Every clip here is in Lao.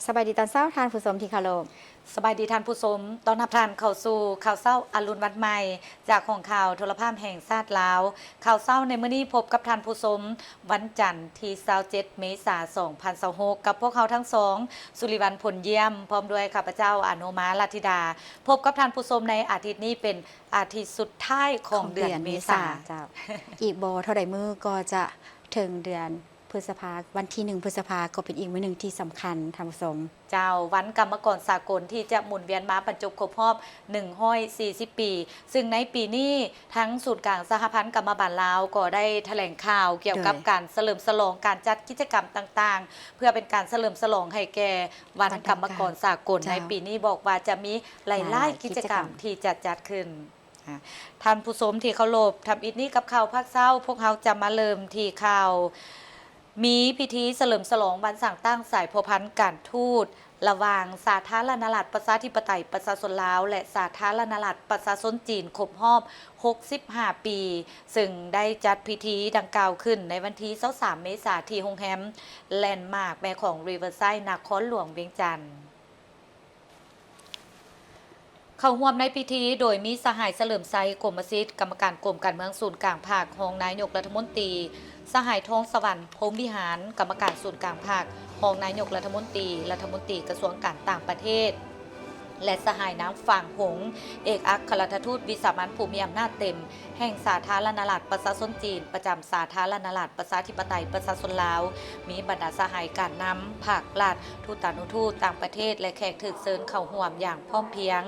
ສະບາຍດີຕອນເຊົ້າທ່ານຜູ້ຊົມທີ່ເຄົາລົບ. ສະບາຍດີທ່ານຜູ້ຊົມ, ຕ້ອນຮັບທ່ານເຂົ້າສູ່ຂ່າວເຊົ້າອະລຸນວັນໃໝ່ ຈາກຫ້ອງຂ່າວໂທລະພາບແຫ່ງຊາດລາວ. ຂ່າວເຊົ້າໃນມື້ນີ້ພົບກັບທ່ານຜູ້ຊົມ ວັນຈັນທີຊາວເຈັດເມສາສອງພັນຊາວຫົກ ກັບພວກເຮົາທັງສອງ ສຸລິວັນ ພົນຢ້ຽມ ພ້ອມດ້ວຍຂ້າພະເຈົ້າ ອາໂນມາ ລັດທິດາ. ພົບກັບທ່ານຜູ້ຊົມໃນອາທິດນີ້ເປັນອາທິດສຸດທ້າຍຂອງເດືອນເມສາ. ເຈົ້າ ອີກບໍ່ເທົ່າໃດມື້ກໍຈະເຖິງເດືອນ ພຶດສະພາ, ວັນທີໜຶ່ງ ພຶດສະພາ ກໍເປັນອີກມື້ໜຶ່ງທີ່ສຳຄັນ ທ່ານຜູ້ຊົມ. ເຈົ້າ, ວັນກຳມະກອນສາກົນທີ່ຈະໝູນວຽນມາບັນຈົບຄົບຮອບໜຶ່ງຮ້ອຍສີ່ສິບປີ, ຊຶ່ງໃນປີນີ້ ທາງສູນກາງສະຫະພັນກຳມະບານລາວກໍໄດ້ຖະແຫຼງຂ່າວກ່ຽວກັບ ໂດຍ ການສະເຫຼີມສະຫຼອງການຈັດກິດຈະກຳຕ່າງໆ ເພື່ອເປັນການສະເຫຼີມສະຫຼອງໃຫ້ແກ່ວັນກຳມະກອນສາກົນ. ເຈົ້າ, ໃນປີນີ້ບອກວ່າຈະມີຫຼາຍໆ ຫຼາຍໆກິດຈະກຳ ກິດຈະກຳທີ່ຈະຈັດຂຶ້ນ. ອາ ທ່ານຜູ້ຊົມທີ່ເຄົາລົບ, ທຳອິດນີ້ກັບຂ່າວພາກເຊົ້າ ພວກເຮົາຈະມາເລີ່ມທີ່ຂ່າວ ມີພິທີສະເຫຼີມສະຫຼອງວັນສ້າງຕັ້ງສາຍພົວພັນການທູດ ລະຫວ່າງສາທາລະນະລັດປະຊາທິປະໄຕປະຊາຊົນລາວ ແລະ ສາທາລະນະລັດປະຊາຊົນຈີນ ຄົບຮອບຫົກສິບຫ້າປີ, ຊຶ່ງໄດ້ຈັດພິທີດັ່ງກ່າວຂຶ້ນໃນວັນທີຊາວສາມເມສາ ທີ່ໂຮງແຮມແລນມາກ ແມ່ຂອງ ຣີເວີໄຊ ນະຄອນຫຼວງວຽງຈັນ. ເຂົ້າຮ່ວມໃນພິທີໂດຍມີສະຫາຍ ສະເຫຼີມໄຊ ກົມມະສິດ ກຳມະການກົມການເມືອງສູນກາງພັກ, ຮອງນາຍົກລັດຖະມົນຕີ, ສະຫາຍ ທອງສະຫວັນ ພົມວິຫານ ກຳມະການສູນກາງພັກ, ຮອງນາຍົກລັດຖະມົນຕີ, ລັດຖະມົນຕີກະຊວງການຕ່າງປະເທດ ແລະ ສະຫາຍ ນາງ ຝາງຫົງ ເອກອັກຄະລັດຖະທູດວິສາມັນຜູ້ມີອຳນາດເຕັມ ແຫ່ງສາທາລະນະລັດປະຊາຊົນຈີນ ປະຈຳສາທາລະນະລັດປະຊາທິປະໄຕປະຊາຊົນລາວ, ມີບັນດາສະຫາຍການນຳພັກລັດ, ທູຕານຸທູດຕ່າງປະເທດ ແລະ ແຂກຖືກເຊີນເຂົ້າຮ່ວມຢ່າງພ້ອມພຽງ.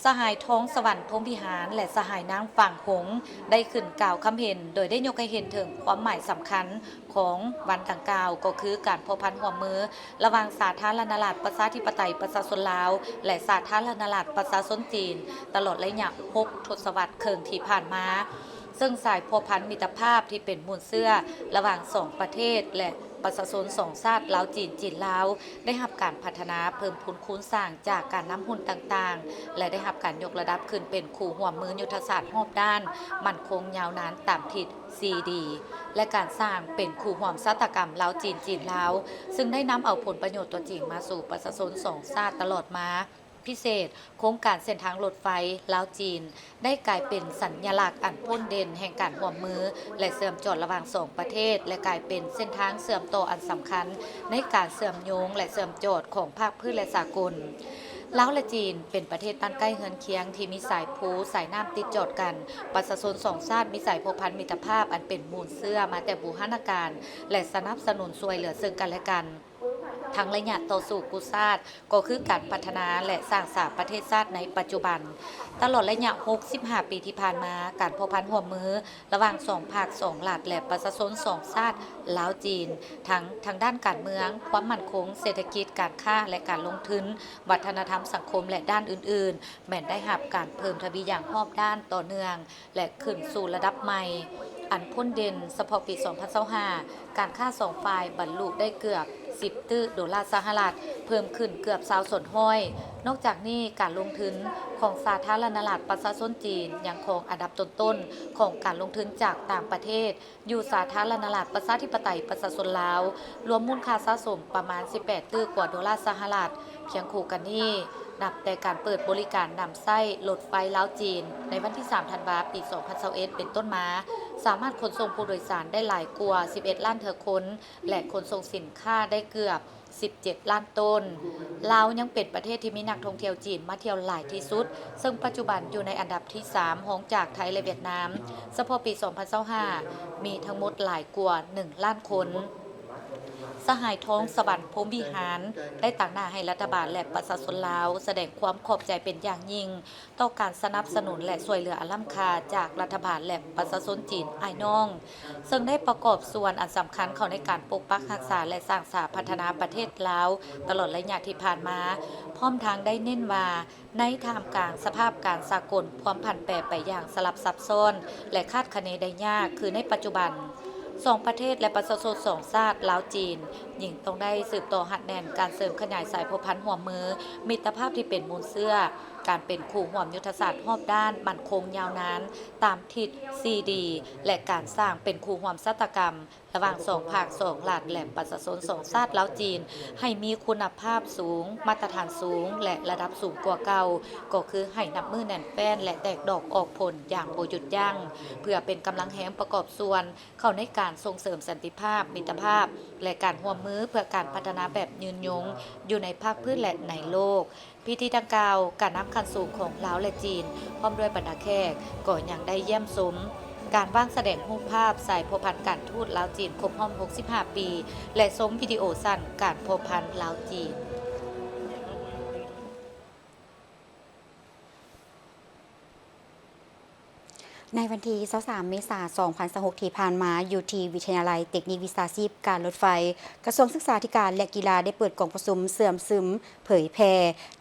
ສະຫາຍ ທອງສະຫວັນ ພົມວິຫານ ແລະ ສະຫາຍ ນາງ ຝາງຫົງ ໄດ້ຂຶ້ນກ່າວຄຳເຫັນ ໂດຍໄດ້ຍົກໃຫ້ເຫັນເຖິງຄວາມໝາຍສຳຄັນ ຂອງວັນດັ່ງກ່າວ ກໍຄືການພົວພັນຮ່ວມມືລະຫວ່າງສາທາລະນະລັດປະຊາທິປະໄຕປະຊາຊົນລາວ ແລະ ສາທາລະນະລັດປະຊາຊົນຈີນ ຕະຫຼອດໄລຍະຫົກທົດສະວັດເຄິ່ງທີ່ຜ່ານມາ, ເຊິ່ງສາຍພົວພັນມິດຕະພາບທີ່ເປັນມູນເຊື້ອລະຫວ່າງສອງປະເທດ ແລະ ປະຊາຊົນສອງຊາດ ລາວ-ຈີນ, ຈີນ-ລາວ ໄດ້ຮັບການພັດທະນາເພີ່ມພູນຄູນສ້າງຈາກການນຳຮຸ່ນຕ່າງໆ ແລະ ໄດ້ຮັບການຍົກລະດັບຂຶ້ນເປັນຄູ່ຮ່ວມມືຍຸດທະສາດຮອບດ້ານ ໝັ້ນຄົງຍາວນານຕາມທິດ ສີ່ດີ ແລະ ການສ້າງເປັນຄູ່ຮ່ວມຊະຕາກຳລາວ-ຈີນ, ຈີນ-ລາວ ຊຶ່ງໄດ້ນຳເອົາຜົນປະໂຫຍດຕົວຈິງມາສູ່ປະຊາຊົນສອງຊາດຕະຫຼອດມາ. ພິເສດ, ໂຄງການເສັ້ນທາງລົດໄຟລາວ-ຈີນ ໄດ້ກາຍເປັນສັນຍະລັກອັນໂດດເດັ່ນແຫ່ງການຮ່ວມມື ແລະ ເຊື່ອມຈອດລະຫວ່າງສອງປະເທດ ແລະ ກາຍເປັນເສັ້ນທາງເຊື່ອມຕໍ່ອັນສຳຄັນໃນການເຊື່ອມໂຍງ ແລະ ເຊື່ອມຈອດຂອງພາກພື້ນ ແລະ ສາກົນ. ລາວ ແລະ ຈີນ ເປັນປະເທດບ້ານໃກ້ເຮືອນຄຽງທີ່ມີສາຍພູສາຍນ້ຳຕິດຈອດກັນ. ປະຊາຊົນສອງຊາດມີສາຍພົວພັນມິດຕະພາບອັນເປັນມູນເຊື້ອມາແຕ່ບູຮານະການ ແລະ ສະໜັບສະໜູນຊ່ວຍເຫຼືອເຊິ່ງກັນແລະກັນ ທັງໄລຍະຕໍ່ສູ້ກູ້ຊາດ ກໍຄືການພັດທະນາ ແລະ ສ້າງສາປະເທດຊາດໃນປັດຈຸບັນ. ຕະຫຼອດໄລຍະຫົກສິບຫ້າປີທີ່ຜ່ານມາ, ການພົວພັນຮ່ວມມືລະຫວ່າງສອງພັກ, ສອງລັດ ແລະ ປະຊາຊົນສອງຊາດ ລາວ-ຈີນ ທັງທາງດ້ານການເມືອງ, ຄວາມໝັ້ນຄົງ, ເສດຖະກິດ, ການຄ້າ ແລະ ການລົງທຶນ, ວັດທະນະທຳ, ສັງຄົມ ແລະ ດ້ານອື່ນໆ ແມ່ນໄດ້ຮັບການເພີ່ມທະວີຢ່າງຮອບດ້ານຕໍ່ເນື່ອງ ແລະ ຂຶ້ນສູ່ລະດັບໃໝ່ອັນໂດດເດັ່ນ. ສະເພາະປີສອງພັນຊາວຫ້າ ການຄ້າສອງຝ່າຍບັນລຸໄດ້ເກືອບສິບຕື້ໂດລາສະຫະລັດ, ເພີ່ມຂຶ້ນເກືອບຊາວສ່ວນຮ້ອຍ. ນອກຈາກນີ້, ການລົງທຶນຂອງສາທາລະນະລັດປະຊາຊົນຈີນ ຍັງຄອງອັນດັບຕົ້ນໆຂອງການລົງທຶນຈາກຕ່າງປະເທດ ຢູ່ສາທາລະນະລັດປະຊາທິປະໄຕປະຊາຊົນລາວ, ລວມມູນຄ່າສະສົມປະມານສິບແປດຕື້ກວ່າໂດລາສະຫະລັດ. ຄຽງຄູ່ກັນນີ້, ນັບແຕ່ການເປີດບໍລິການນຳໃຊ້ລົດໄຟລາວ-ຈີນ ໃນວັນທີສາມທັນວາ ປີສອງພັນຊາວເອັດ ເປັນຕົ້ນມາ, ສາມາດຂົນສົ່ງຜູ້ໂດຍສານໄດ້ຫຼາຍກວ່າສິບເອັດລ້ານເທື່ອຄົນ ແລະ ຂົນສົ່ງສິນຄ້າໄດ້ເກືອບສິບເຈັດລ້ານໂຕນ. ລາວຍັງເປັນປະເທດທີ່ມີນັກທ່ອງທ່ຽວຈີນມາທ່ຽວຫຼາຍທີ່ສຸດ, ເຊິ່ງປັດຈຸບັນຢູ່ໃນອັນດັບທີສາມ ຮອງຈາກໄທ ແລະ ຫວຽດນາມ. ສະເພາະປີສອງພັນຊາວຫ້າ ມີທັງໝົດຫຼາຍກວ່າໜຶ່ງລ້ານຄົນ. ສະຫາຍ ທອງສະຫວັນ ພົມວິຫານ ໄດ້ຕາງໜ້າໃຫ້ລັດຖະບານ ແລະ ປະຊາຊົນລາວ ສະແດງຄວາມຂອບໃຈເປັນຢ່າງຍິ່ງ ຕໍ່ການສະໜັບສະໜູນ ແລະ ຊ່ວຍເຫຼືອອັນລ້ຳຄ່າຈາກລັດຖະບານ ແລະ ປະຊາຊົນຈີນອ້າຍນ້ອງ, ເຊິ່ງໄດ້ປະກອບສ່ວນອັນສຳຄັນເຂົ້າໃນການປົກປັກຮັກສາ ແລະ ສ້າງສາພັດທະນາປະເທດລາວຕະຫຼອດໄລຍະທີ່ຜ່ານມາ, ພ້ອມທັງໄດ້ເນັ້ນວ່າ ໃນທ່າມກາງສະພາບການສາກົນ ຄວາມຜັນແປໄປຢ່າງສະຫຼັບຊັບຊ້ອນ ແລະ ຄາດຄະເນໄດ້ຍາກ ຄືໃນປັດຈຸບັນ, ສອງປະເທດ ແລະ ປະຊາຊົນສອງຊາດ ລາວ-ຈີນ ຍິ່ງຕ້ອງໄດ້ສືບຕໍ່ຮັດແໜ້ນການເສີມຂະຫຍາຍສາຍພົວພັນຮ່ວມມື, ມິດຕະພາບທີ່ເປັນມູນເຊື້ອ, ການເປັນຄູ່ຮ່ວມຍຸດທະສາດຮອບດ້ານ, ໝັ້ນຄົງຍາວນານ, ຕາມທິດສີ່ດີ ແລະ ການສ້າງເປັນຄູ່ຮ່ວມຊາຕາກຳ ລະຫວ່າງສອງພາກສອງລັດ ແລະ ປະຊາຊົນສອງຊາດລາວ-ຈີນ ໃຫ້ມີຄຸນນະພາບສູງ, ມາດຕະຖານສູງ ແລະ ລະດັບສູງກວ່າເກົ່າ, ກໍຄືໃຫ້ນັບມື້ແໜ້ນແຟ້ນ ແລະ ແຕກດອກອອກຜົນຢ່າງບໍ່ຢຸດຢັ້ງ, ເພື່ອເປັນກຳລັງແຮງປະກອບສ່ວນເຂົ້າໃນການສົ່ງເສີມສັນຕິພາບ, ມິດຕະພາບ ແລະ ການຮ່ວມມືເພື່ອການພັດທະນາແບບຍືນຍົງຢູ່ໃນພາກພື້ນ ແລະ ໃນໂລກ. ພິທີດັ່ງກ່າວ, ການນຳຂັ້ນສູງຂອງລາວ ແລະ ຈີນ ພ້ອມດ້ວຍບັນດາແຂກ ກໍຍັງໄດ້ຢ້ຽມຊົມການວາງສະແດງຮູບພາບສາຍພົວພັນການທູດລາວ-ຈີນຄົບຮອບຫົກສິບຫ້າປີ ແລະ ຊົມວິດີໂອສັ້ນການພົວພັນລາວ-ຈີນ. ໃນວັນທີຊາວສາມ ເມສາ ສອງພັນຊາວຫົກ ທີ່ຜ່ານມາ, ຢູ່ທີ່ວິທະຍາໄລເຕັກນິກວິຊາຊີບການລົດໄຟ ກະຊວງສຶກສາທິການ ແລະ ກິລາ ໄດ້ເປີດກອງປະຊຸມເຊື່ອມຊຶມເຜີຍແຜ່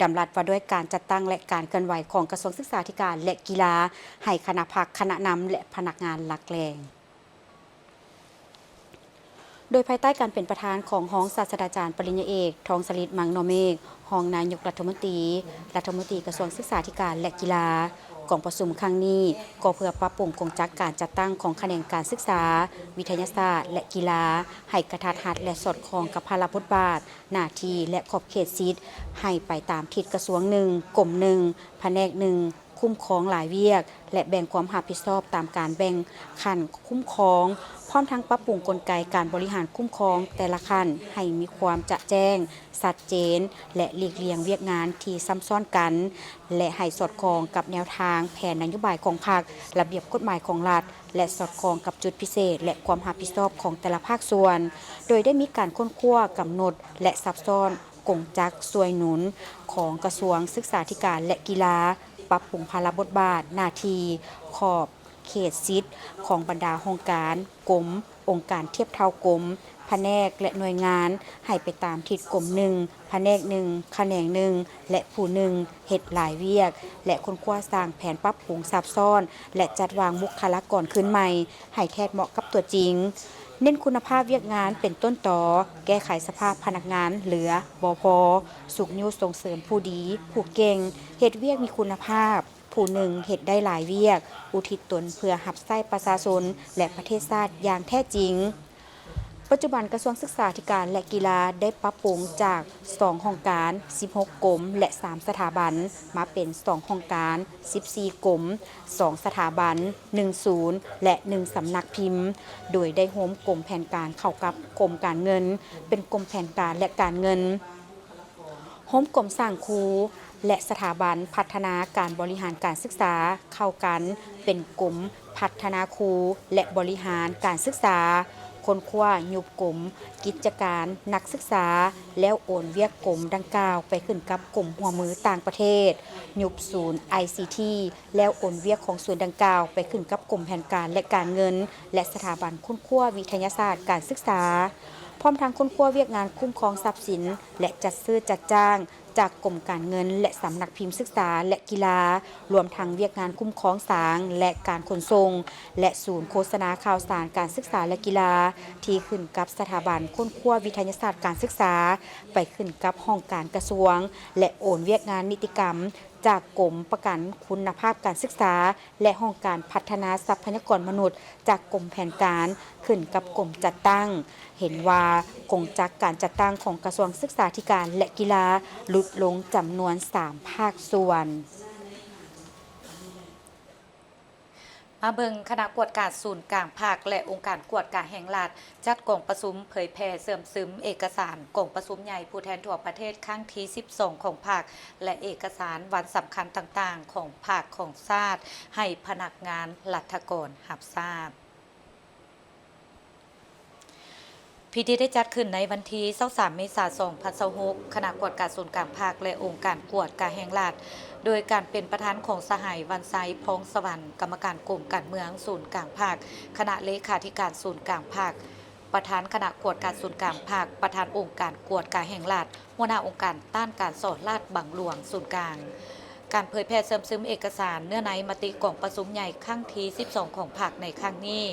ດຳລັດວ່າດ້ວຍການຈັດຕັ້ງ ແລະ ການເຄື່ອນໄຫວຂອງກະຊວງສຶກສາທິການ ແລະ ກິລາ ໃຫ້ຄະນະພັກ, ຄະນະນຳ ແລະ ພະນັກງານຫຼັກແຫຼ່ງ. ໂດຍພາຍໃຕ້ການເປັນປະທານຂອງຮອງສາດສະດາຈານປະລິນຍາເອກ ທອງສະລິດ ມັງນໍເມກ ຮອງນາຍົກລັດຖະມົນຕີ, ລັດຖະມົນຕີກະຊວງສຶກສາທິການ ແລະ ກິລາ, ກອງປະຊຸມຄັ້ງນີ້ກໍເພື່ອປັບປຸງກົງຈັກການຈັດຕັ້ງຂອງຂະແໜງການສຶກສາ, ວິທະຍາສາດ ແລະ ກິລາ ໃຫ້ກະທັດຮັດ ແລະ ສອດຄ່ອງກັບພາລະບົດບາດ, ໜ້າທີ່ ແລະ ຂອບເຂດສິດ ໃຫ້ໄປຕາມທິດກະຊວງໜຶ່ງ, ກົມໜຶ່ງ, ພະແນກໜຶ່ງ, ຄຸ້ມຄອງຫຼາຍວຽກ ແລະ ແບ່ງຄວາມຮັບຜິດຊອບຕາມການແບ່ງຂັ້ນຄຸ້ມຄອງ, ພ້ອມທັງປັບປຸງກົນໄກການບໍລິຫານຄຸ້ມຄອງແຕ່ລະຂັ້ນໃຫ້ມີຄວາມຈະແຈ້ງ, ຊັດເຈນ ແລະ ຫຼີກລ່ຽງວຽກງານທີ່ຊ້ຳຊ້ອນກັນ ແລະ ໃຫ້ສອດຄ່ອງກັບແນວທາງແຜນນະໂຍບາຍຂອງພັກ, ລະບຽບກົດໝາຍຂອງລັດ ແລະ ສອດຄ່ອງກັບຈຸດພິເສດ ແລະ ຄວາມຮັບຜິດຊອບຂອງແຕ່ລະພາກສ່ວນ, ໂດຍໄດ້ມີການຄົ້ນຄວ້າ, ກຳນົດ ແລະ ຊັບຊ້ອນ ກົງຈັກຊ່ວຍໜູນຂອງກະຊວງສຶກສາທິການ ແລະ ກິລາ, ປັບປຸງພາລະບົດບາດ, ໜ້າທີ່, ຂອບເຂດສິດຂອງບັນດາຫ້ອງການ, ກົມ, ອົງການທຽບເທົ່າກົມ, ພະແນກ ແລະ ໜ່ວຍງານ ໃຫ້ໄປຕາມທິດກົມໜຶ່ງ, ພະແນກໜຶ່ງ, ຂະແໜງໜຶ່ງ ແລະ ຜູ້ໜຶ່ງ ເຮັດຫຼາຍວຽກ ແລະ ຄົ້ນຄວ້າສ້າງແຜນປັບປຸງຊັບຊ້ອນ ແລະ ຈັດວາງບຸກຄະລາກອນຄືນໃໝ່ໃຫ້ແທດເໝາະກັບຕົວຈິງ. ເນັ້ນຄຸນນະພາບວຽກງານເປັນຕົ້ນຕໍ, ແກ້ໄຂສະພາບພະນັກງານເຫຼືອບໍ່ພໍ, ຊຸກຍູ້ສົ່ງເສີມຜູ້ດີ, ຜູ້ເກັ່ງ, ເຮັດວຽກມີຄຸນນະພາບ, ຜູ້ໜຶ່ງເຮັດໄດ້ຫຼາຍວຽກ, ອຸທິດຕົນເພື່ອຮັບໃຊ້ປະຊາຊົນ ແລະ ປະເທດຊາດຢ່າງແທ້ຈິງ. ປັດຈຸບັນກະຊວງສຶກສາທິການ ແລະ ກິລາ ໄດ້ປັບປຸງຈາກສອງຫ້ອງການ, ສິບຫົກກົມ ແລະ ສາມສະຖາບັນ ມາເປັນສອງຫ້ອງການ, ສິບສີ່ກົມ, ສອງສະຖາບັນ, ໜຶ່ງສູນ ແລະ ໜຶ່ງສຳນັກພິມ, ໂດຍໄດ້ໂຮມກົມແຜນການເຂົ້າກັບກົມການເງິນ ເປັນກົມແຜນການ ແລະ ການເງິນ. ໂຮມກົມສ້າງຄູ ແລະ ສະຖາບັນພັດທະນາການບໍລິຫານການສຶກສາເຂົ້າກັນເປັນກົມພັດທະນາຄູ ແລະ ບໍລິຫານການສຶກສາ, ຄົ້ນຄວ້າຍຸບກົມກິດຈະການນັກສຶກສາ ແລ້ວໂອນວຽກກົມດັ່ງກ່າວໄປຂຶ້ນກັບກົມຮ່ວມມືຕ່າງປະເທດ, ຍຸບສູນ ໄອຊີທີ ແລ້ວໂອນວຽກຂອງສູນດັ່ງກ່າວໄປຂຶ້ນກັບກົມແຜນການ ແລະ ການເງິນ ແລະ ສະຖາບັນຄົ້ນຄວ້າວິທະຍາສາດການສຶກສາ, ພ້ອມທັງຄົ້ນຄວ້າວຽກງານຄຸ້ມຄອງຊັບສິນ ແລະ ຈັດຊື້ຈັດຈ້າງຈາກກົມການເງິນ ແລະ ສຳນັກພິມສຶກສາ ແລະ ກິລາ, ລວມທັງວຽກງານຄຸ້ມຄອງສາງ ແລະ ການຂົນສົ່ງ ແລະ ສູນໂຄສະນາຂ່າວສານການສຶກສາ ແລະ ກິລາ ທີ່ຂຶ້ນກັບສະຖາບັນຄົ້ນຄວ້າວິທະຍາສາດການສຶກສາ, ໄປຂຶ້ນກັບຫ້ອງການກະຊວງ ແລະ ໂອນວຽກງານນິຕິກຳ ຈາກກົມປະກັນຄຸນນະພາບການສຶກສາ ແລະ ຫ້ອງການພັດທະນາຊັບພະຍາກອນມະນຸດຈາກກົມແຜນການ ຂຶ້ນກັບກົມຈັດຕັ້ງ, ເຫັນວ່າກົງຈັກການຈັດຕັ້ງຂອງກະຊວງສຶກສາທິການ ແລະ ກິລາ ຫຼຸດລົງຈຳນວນສາມພາກສ່ວນ. ມາເບິ່ງຄະນະກວດກາສູນກາງພັກ ແລະ ອົງການກວດກາແຫ່ງລັດ ຈັດກອງປະຊຸມເຜີຍແຜ່ເຊື່ອມຊຶມເອກະສານກອງປະຊຸມໃຫຍ່ຜູ້ແທນທົ່ວປະເທດຄັ້ງທີສິບສອງຂອງພັກ ແລະ ເອກະສານວັນສຳຄັນຕ່າງໆຂອງພັກຂອງຊາດ ໃຫ້ພະນັກງານລັດຖະກອນຮັບຊາບ. ພິທີໄດ້ຈັດຂຶ້ນໃນວັນທີຊາວສາມ ເມສາ ສອງພັນຊາວຫົກ, ຄະນະກວດກາສູນກາງພັກ ແລະ ອົງການກວດກາແຫ່ງລັດ ໂດຍການເປັນປະທານຂອງສະຫາຍ ວັນໄຊ ພອງສະຫວັນ ກຳມະການກົມການເມືອງສູນກາງພັກ, ຄະນະເລຂາທິການສູນກາງພັກ, ປະທານຄະນະກວດກາສູນກາງພັກ, ປະທານອົງການກວດກາແຫ່ງລັດ, ຫົວໜ້າອົງການຕ້ານການສໍ້ລາດບັງຫຼວງສູນກາງ. ຄ ການເຜີຍແຜ່ເຊື່ອມຊຶມເອກະສານເນື້ອໃນມະຕິກອງປະຊຸມໃຫຍ່ຄັ້ງທີສິບສອງຂອງພັກໃນຄັ້ງນີ້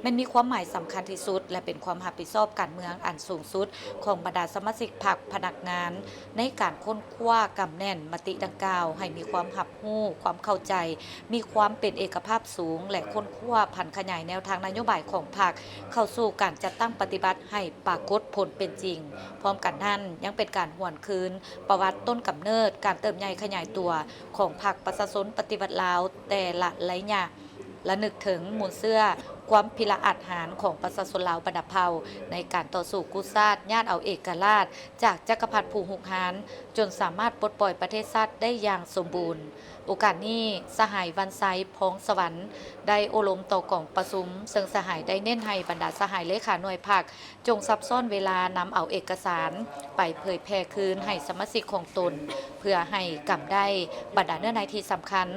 ແມ່ນມີຄວາມໝາຍສຳຄັນທີ່ສຸດ ແລະ ເປັນຄວາມຮັບຜິດຊອບການເມືອງອັນສູງສຸດຂອງບັນດາສະມາຊິກພັກພະນັກງານ ໃນການຄົ້ນຄວ້າກຳແໜ້ນມະຕິດັ່ງກ່າວໃຫ້ມີຄວາມຮັບຮູ້, ຄວາມເຂົ້າໃຈ, ມີຄວາມເປັນເອກະພາບສູງ ແລະ ຄົ້ນຄວ້າຜັນຂະຫຍາຍແນວທາງນະໂຍບາຍຂອງພັກເຂົ້າສູ່ການຈັດຕັ້ງປະຕິບັດໃຫ້ປາກົດຜົນເປັນຈິງ. ພ້ອມກັນນັ້ນ ຍັງເປັນການຫວນຄືນປະຫວັດຕົ້ນກຳເນີດ, ການເຕີບໃຫຍ່ຂະຫຍາຍຕົວຂອງພັກປະຊາຊົນປະຕິວັດລາວແຕ່ລະໄລຍະ, ລະນຶກເຖິງມູນເຊື້ອຄວາມພິລະອາດຫານຂອງປະຊາຊົນລາວບັນດາເຜົ່າໃນການຕໍ່ສູ້ກູ້ຊາດ, ຍາດເອົາເອກະລາດຈາກຈັກກະພັດຜູ້ຮຸກຮານ, ຈົນສາມາດປົດປ່ອຍປະເທດຊາດໄດ້ຢ່າງສົມບູນ. ໂອກາດນີ້ ສະຫາຍ ວັນໄຊ ພອງສະຫວັນ ໄດ້ໂອ້ລົມຕໍ່ກອງປະຊຸມ, ເຊິ່ງສະຫາຍໄດ້ເນັ້ນໃຫ້ບັນດາສະຫາຍເລຂາໜ່ວຍພັກ ຈົ່ງຊັບຊ້ອນເວລານຳເອົາເອກະສານໄປເຜີຍແຜ່ຄືນໃຫ້ສະມາຊິກຂອງຕົນ ເພື່ອໃຫ້ກຳໄດ້ບັນດາເນື້ອໃນທີ່ສຳຄັນ,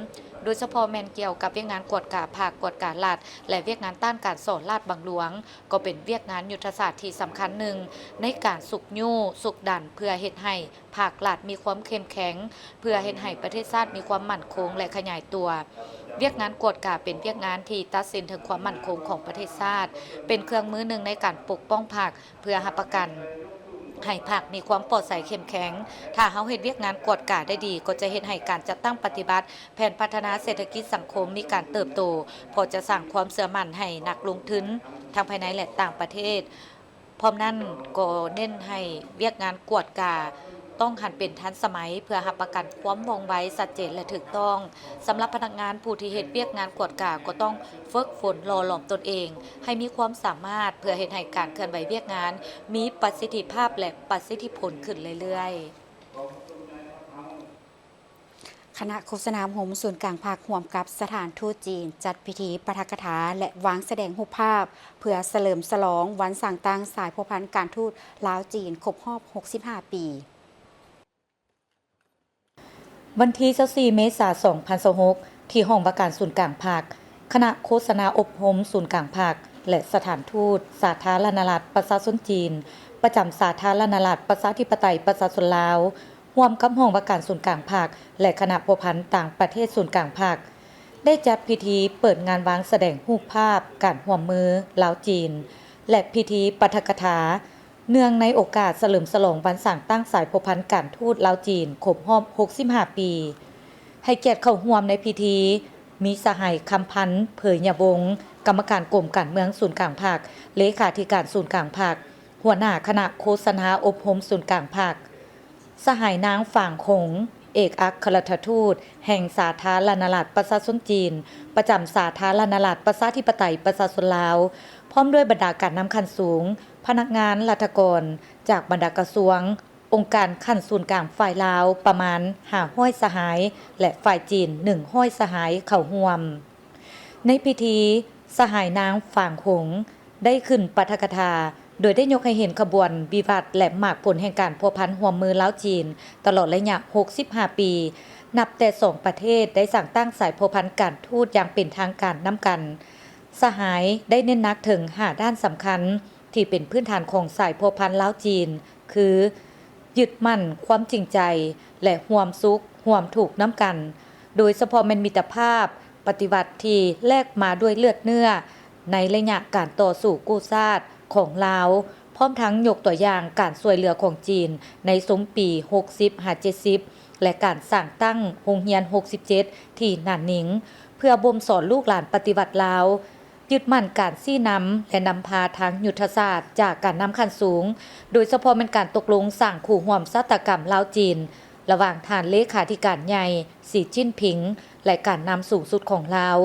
ໂດຍສະເພາະແມ່ນກ່ຽວກັບວຽກງານກວດກາພັກ, ກວດກາລັດ ແລະ ວຽກງານຕ້ານການສໍ້ລາດບັງຫຼວງ, ກໍເປັນວຽກງານຍຸດທະສາດທີ່ສຳຄັນໜຶ່ງໃນການຊຸກຍູ້, ຊຸກດັນ ເພື່ອເຮັດໃຫ້ ພາກລັດມີຄວາມເຂັ້ມແຂງ ເພື່ອເຮັດໃຫ້ປະເທດຊາດມີຄວາມໝັ້ນຄົງ ແລະ ຂະຫຍາຍຕົວ. ວຽກງານກວດກາເປັນວຽກງານທີ່ຕັດສິນເຖິງຄວາມໝັ້ນຄົງຂອງປະເທດຊາດ, ເປັນເຄື່ອງມືໜຶ່ງໃນການປົກປ້ອງພັກ ເພື່ອຮັບປະກັນໃຫ້ພັກມີຄວາມປອດໃສເຂັ້ມແຂງ. ຖ້າເຮົາເຮັດວຽກງານກວດກາໄດ້ດີ, ກໍຈະເຮັດໃຫ້ການຈັດຕັ້ງປະຕິບັດແຜນພັດທະນາເສດຖະກິດສັງຄົມມີການເຕີບໂຕ, ເພາະຈະສ້າງຄວາມເຊື່ອໝັ້ນໃຫ້ນັກລົງທຶນທັງພາຍໃນ ແລະ ຕ່າງປະເທດ. ພ້ອມນັ້ນກໍເນັ້ນໃຫ້ວຽກງານກວດກາຕ້ອງຫັນເປັນທັນສະໄໝ ເພື່ອຮັບປະກັນຄວາມວ່ອງໄວ, ຊັດເຈນ ແລະ ຖືກຕ້ອງ. ສຳລັບພະນັກງານຜູ້ທີ່ເຮັດວຽກງານກວດກາກໍຕ້ອງຝຶກຝົນຫຼໍ່ຫຼອມຕົນເອງໃຫ້ມີຄວາມສາມາດ ເພື່ອເຮັດໃຫ້ການເຄື່ອນໄຫວວຽກງານມີປະສິດທິພາບ ແລະ ປະສິດທິຜົນຂຶ້ນເລື້ອຍໆ. ຄະນະໂຄສະນາອົບຮົມສູນກາງພັກ ຮ່ວມກັບສະຖານທູດຈີນ ຈັດພິທີປາຖະກະຖາ ແລະ ວາງສະແດງຮູບພາບ ເພື່ອສະເຫຼີມສະຫຼອງວັນສ້າງຕັ້ງສາຍພົວພັນການທູດລາວ-ຈີນ ຄົບຮອບຫົກສິບຫ້າປີ. ວັນທີຊາວສີ່ ເມສາ ສອງພັນຊາວຫົກ ທີ່ຫ້ອງວ່າການສູນກາງພັກ, ຄະນະໂຄສະນາອົບຮົມສູນກາງພັກ ແລະ ສະຖານທູດສາທາລະນະລັດປະຊາຊົນຈີນ ປະຈຳສາທາລະນະລັດປະຊາທິປະໄຕປະຊາຊົນລາວ ຮ່ວມກັບຫ້ອງວ່າການສູນກາງພັກ ແລະ ຄະນະພົວພັນຕ່າງປະເທດສູນກາງພັກ ໄດ້ຈັດພິທີເປີດງານວາງສະແດງຮູບພາບການຮ່ວມມືລາວ-ຈີນ ແລະ ພິທີປາຖະກະຖາ ເນື່ອງໃນໂອກາດສະເຫຼີມສະຫຼອງວັນສ້າງຕັ້ງສາຍພົວພັນການທູດລາວ-ຈີນ ຄົບຮອບຫົກສິບຫ້າປີ. ໃຫ້ກຽດເຂົ້າຮ່ວມໃນພິທີ ມີສະຫາຍ ຄຳພັນ ເຜີຍຍະວົງ ກຳມະການກົມການເມືອງສູນກາງພັກ, ເລຂາທິການສູນກາງພັກ, ຫົວໜ້າຄະນະໂຄສະນາອົບຮົມສູນກາງພັກ, ສະຫາຍນາງ ຝາງ ຫົງ ເອກອັກຄະລັດຖະທູດແຫ່ງສາທາລະນະລັດປະຊາຊົນຈີນ ປະຈຳສາທາລະນະລັດປະຊາທິປະໄຕປະຊາຊົນລາວ, ພ້ອມດ້ວຍບັນດາການນຳຂັ້ນສູງ, ພະນັກງານລັດຖະກອນຈາກບັນດາກະຊວງ, ອົງການຂັ້ນສູນກາງຝ່າຍລາວປະມານຫ້າຮ້ອຍສະຫາຍ ແລະ ຝ່າຍຈີນໜຶ່ງຮ້ອຍສະຫາຍເຂົ້າຮ່ວມ. ໃນພິທີ, ສະຫາຍນາງ ຝາງ ຫົງ ໄດ້ຂຶ້ນປາຖະກະຖາ ໂດຍໄດ້ຍົກໃຫ້ເຫັນຂະບວນວິວັດ ແລະ ໝາກຜົນແຫ່ງການພົວພັນຮ່ວມມືລາວ-ຈີນ ຕະຫຼອດໄລຍະຫົກສິບຫ້າປີ ນັບແຕ່ສອງປະເທດໄດ້ສ້າງຕັ້ງສາຍພົວພັນການທູດຢ່າງເປັນທາງການນຳກັນ. ສະຫາຍໄດ້ເນັ້ນໜັກເຖິງຫ້າດ້ານສຳຄັນ ທີ່ເປັນພື້ນຖານຂອງສາຍພົວພັນລາວ-ຈີນ ຄື ຍຶດໝັ້ນຄວາມຈິງໃຈ ແລະ ຮ່ວມສຸກຮ່ວມທຸກນຳກັນ, ໂດຍສະເພາະແມ່ນມິດຕະພາບປະຕິວັດທີ່ແລກມາດ້ວຍເລືອດເນື້ອໃນໄລຍະການຕໍ່ສູ້ກູ້ຊາດຂອງລາວ, ພ້ອມທັງຍົກຕົວຢ່າງການຊ່ວຍເຫຼືອຂອງຈີນໃນຊຸມປີຫົກສິບຫາເຈັດສິບ ແລະ ການສ້າງຕັ້ງໂຮງຮຽນຫົກສິບເຈັດ ທີ່ໜານໜິງ ເພື່ອບົ່ມສອນລູກຫຼານປະຕິວັດລາວ. ຍຶດໝັ້ນການຊີ້ນຳ ແລະ ນຳພາທາງຍຸດທະສາດຈາກການນຳຂັ້ນສູງ, ໂດຍສະເພາະແມ່ນການຕົກລົງສ້າງຄູ່ຮ່ວມຊະຕາກຳລາວ-ຈີນ ລະຫວ່າງທ່ານເລຂາທິການໃຫຍ່ ສີ ຈິ້ນຜິງ ແລະ ການນຳສູງສຸດຂອງລາວ,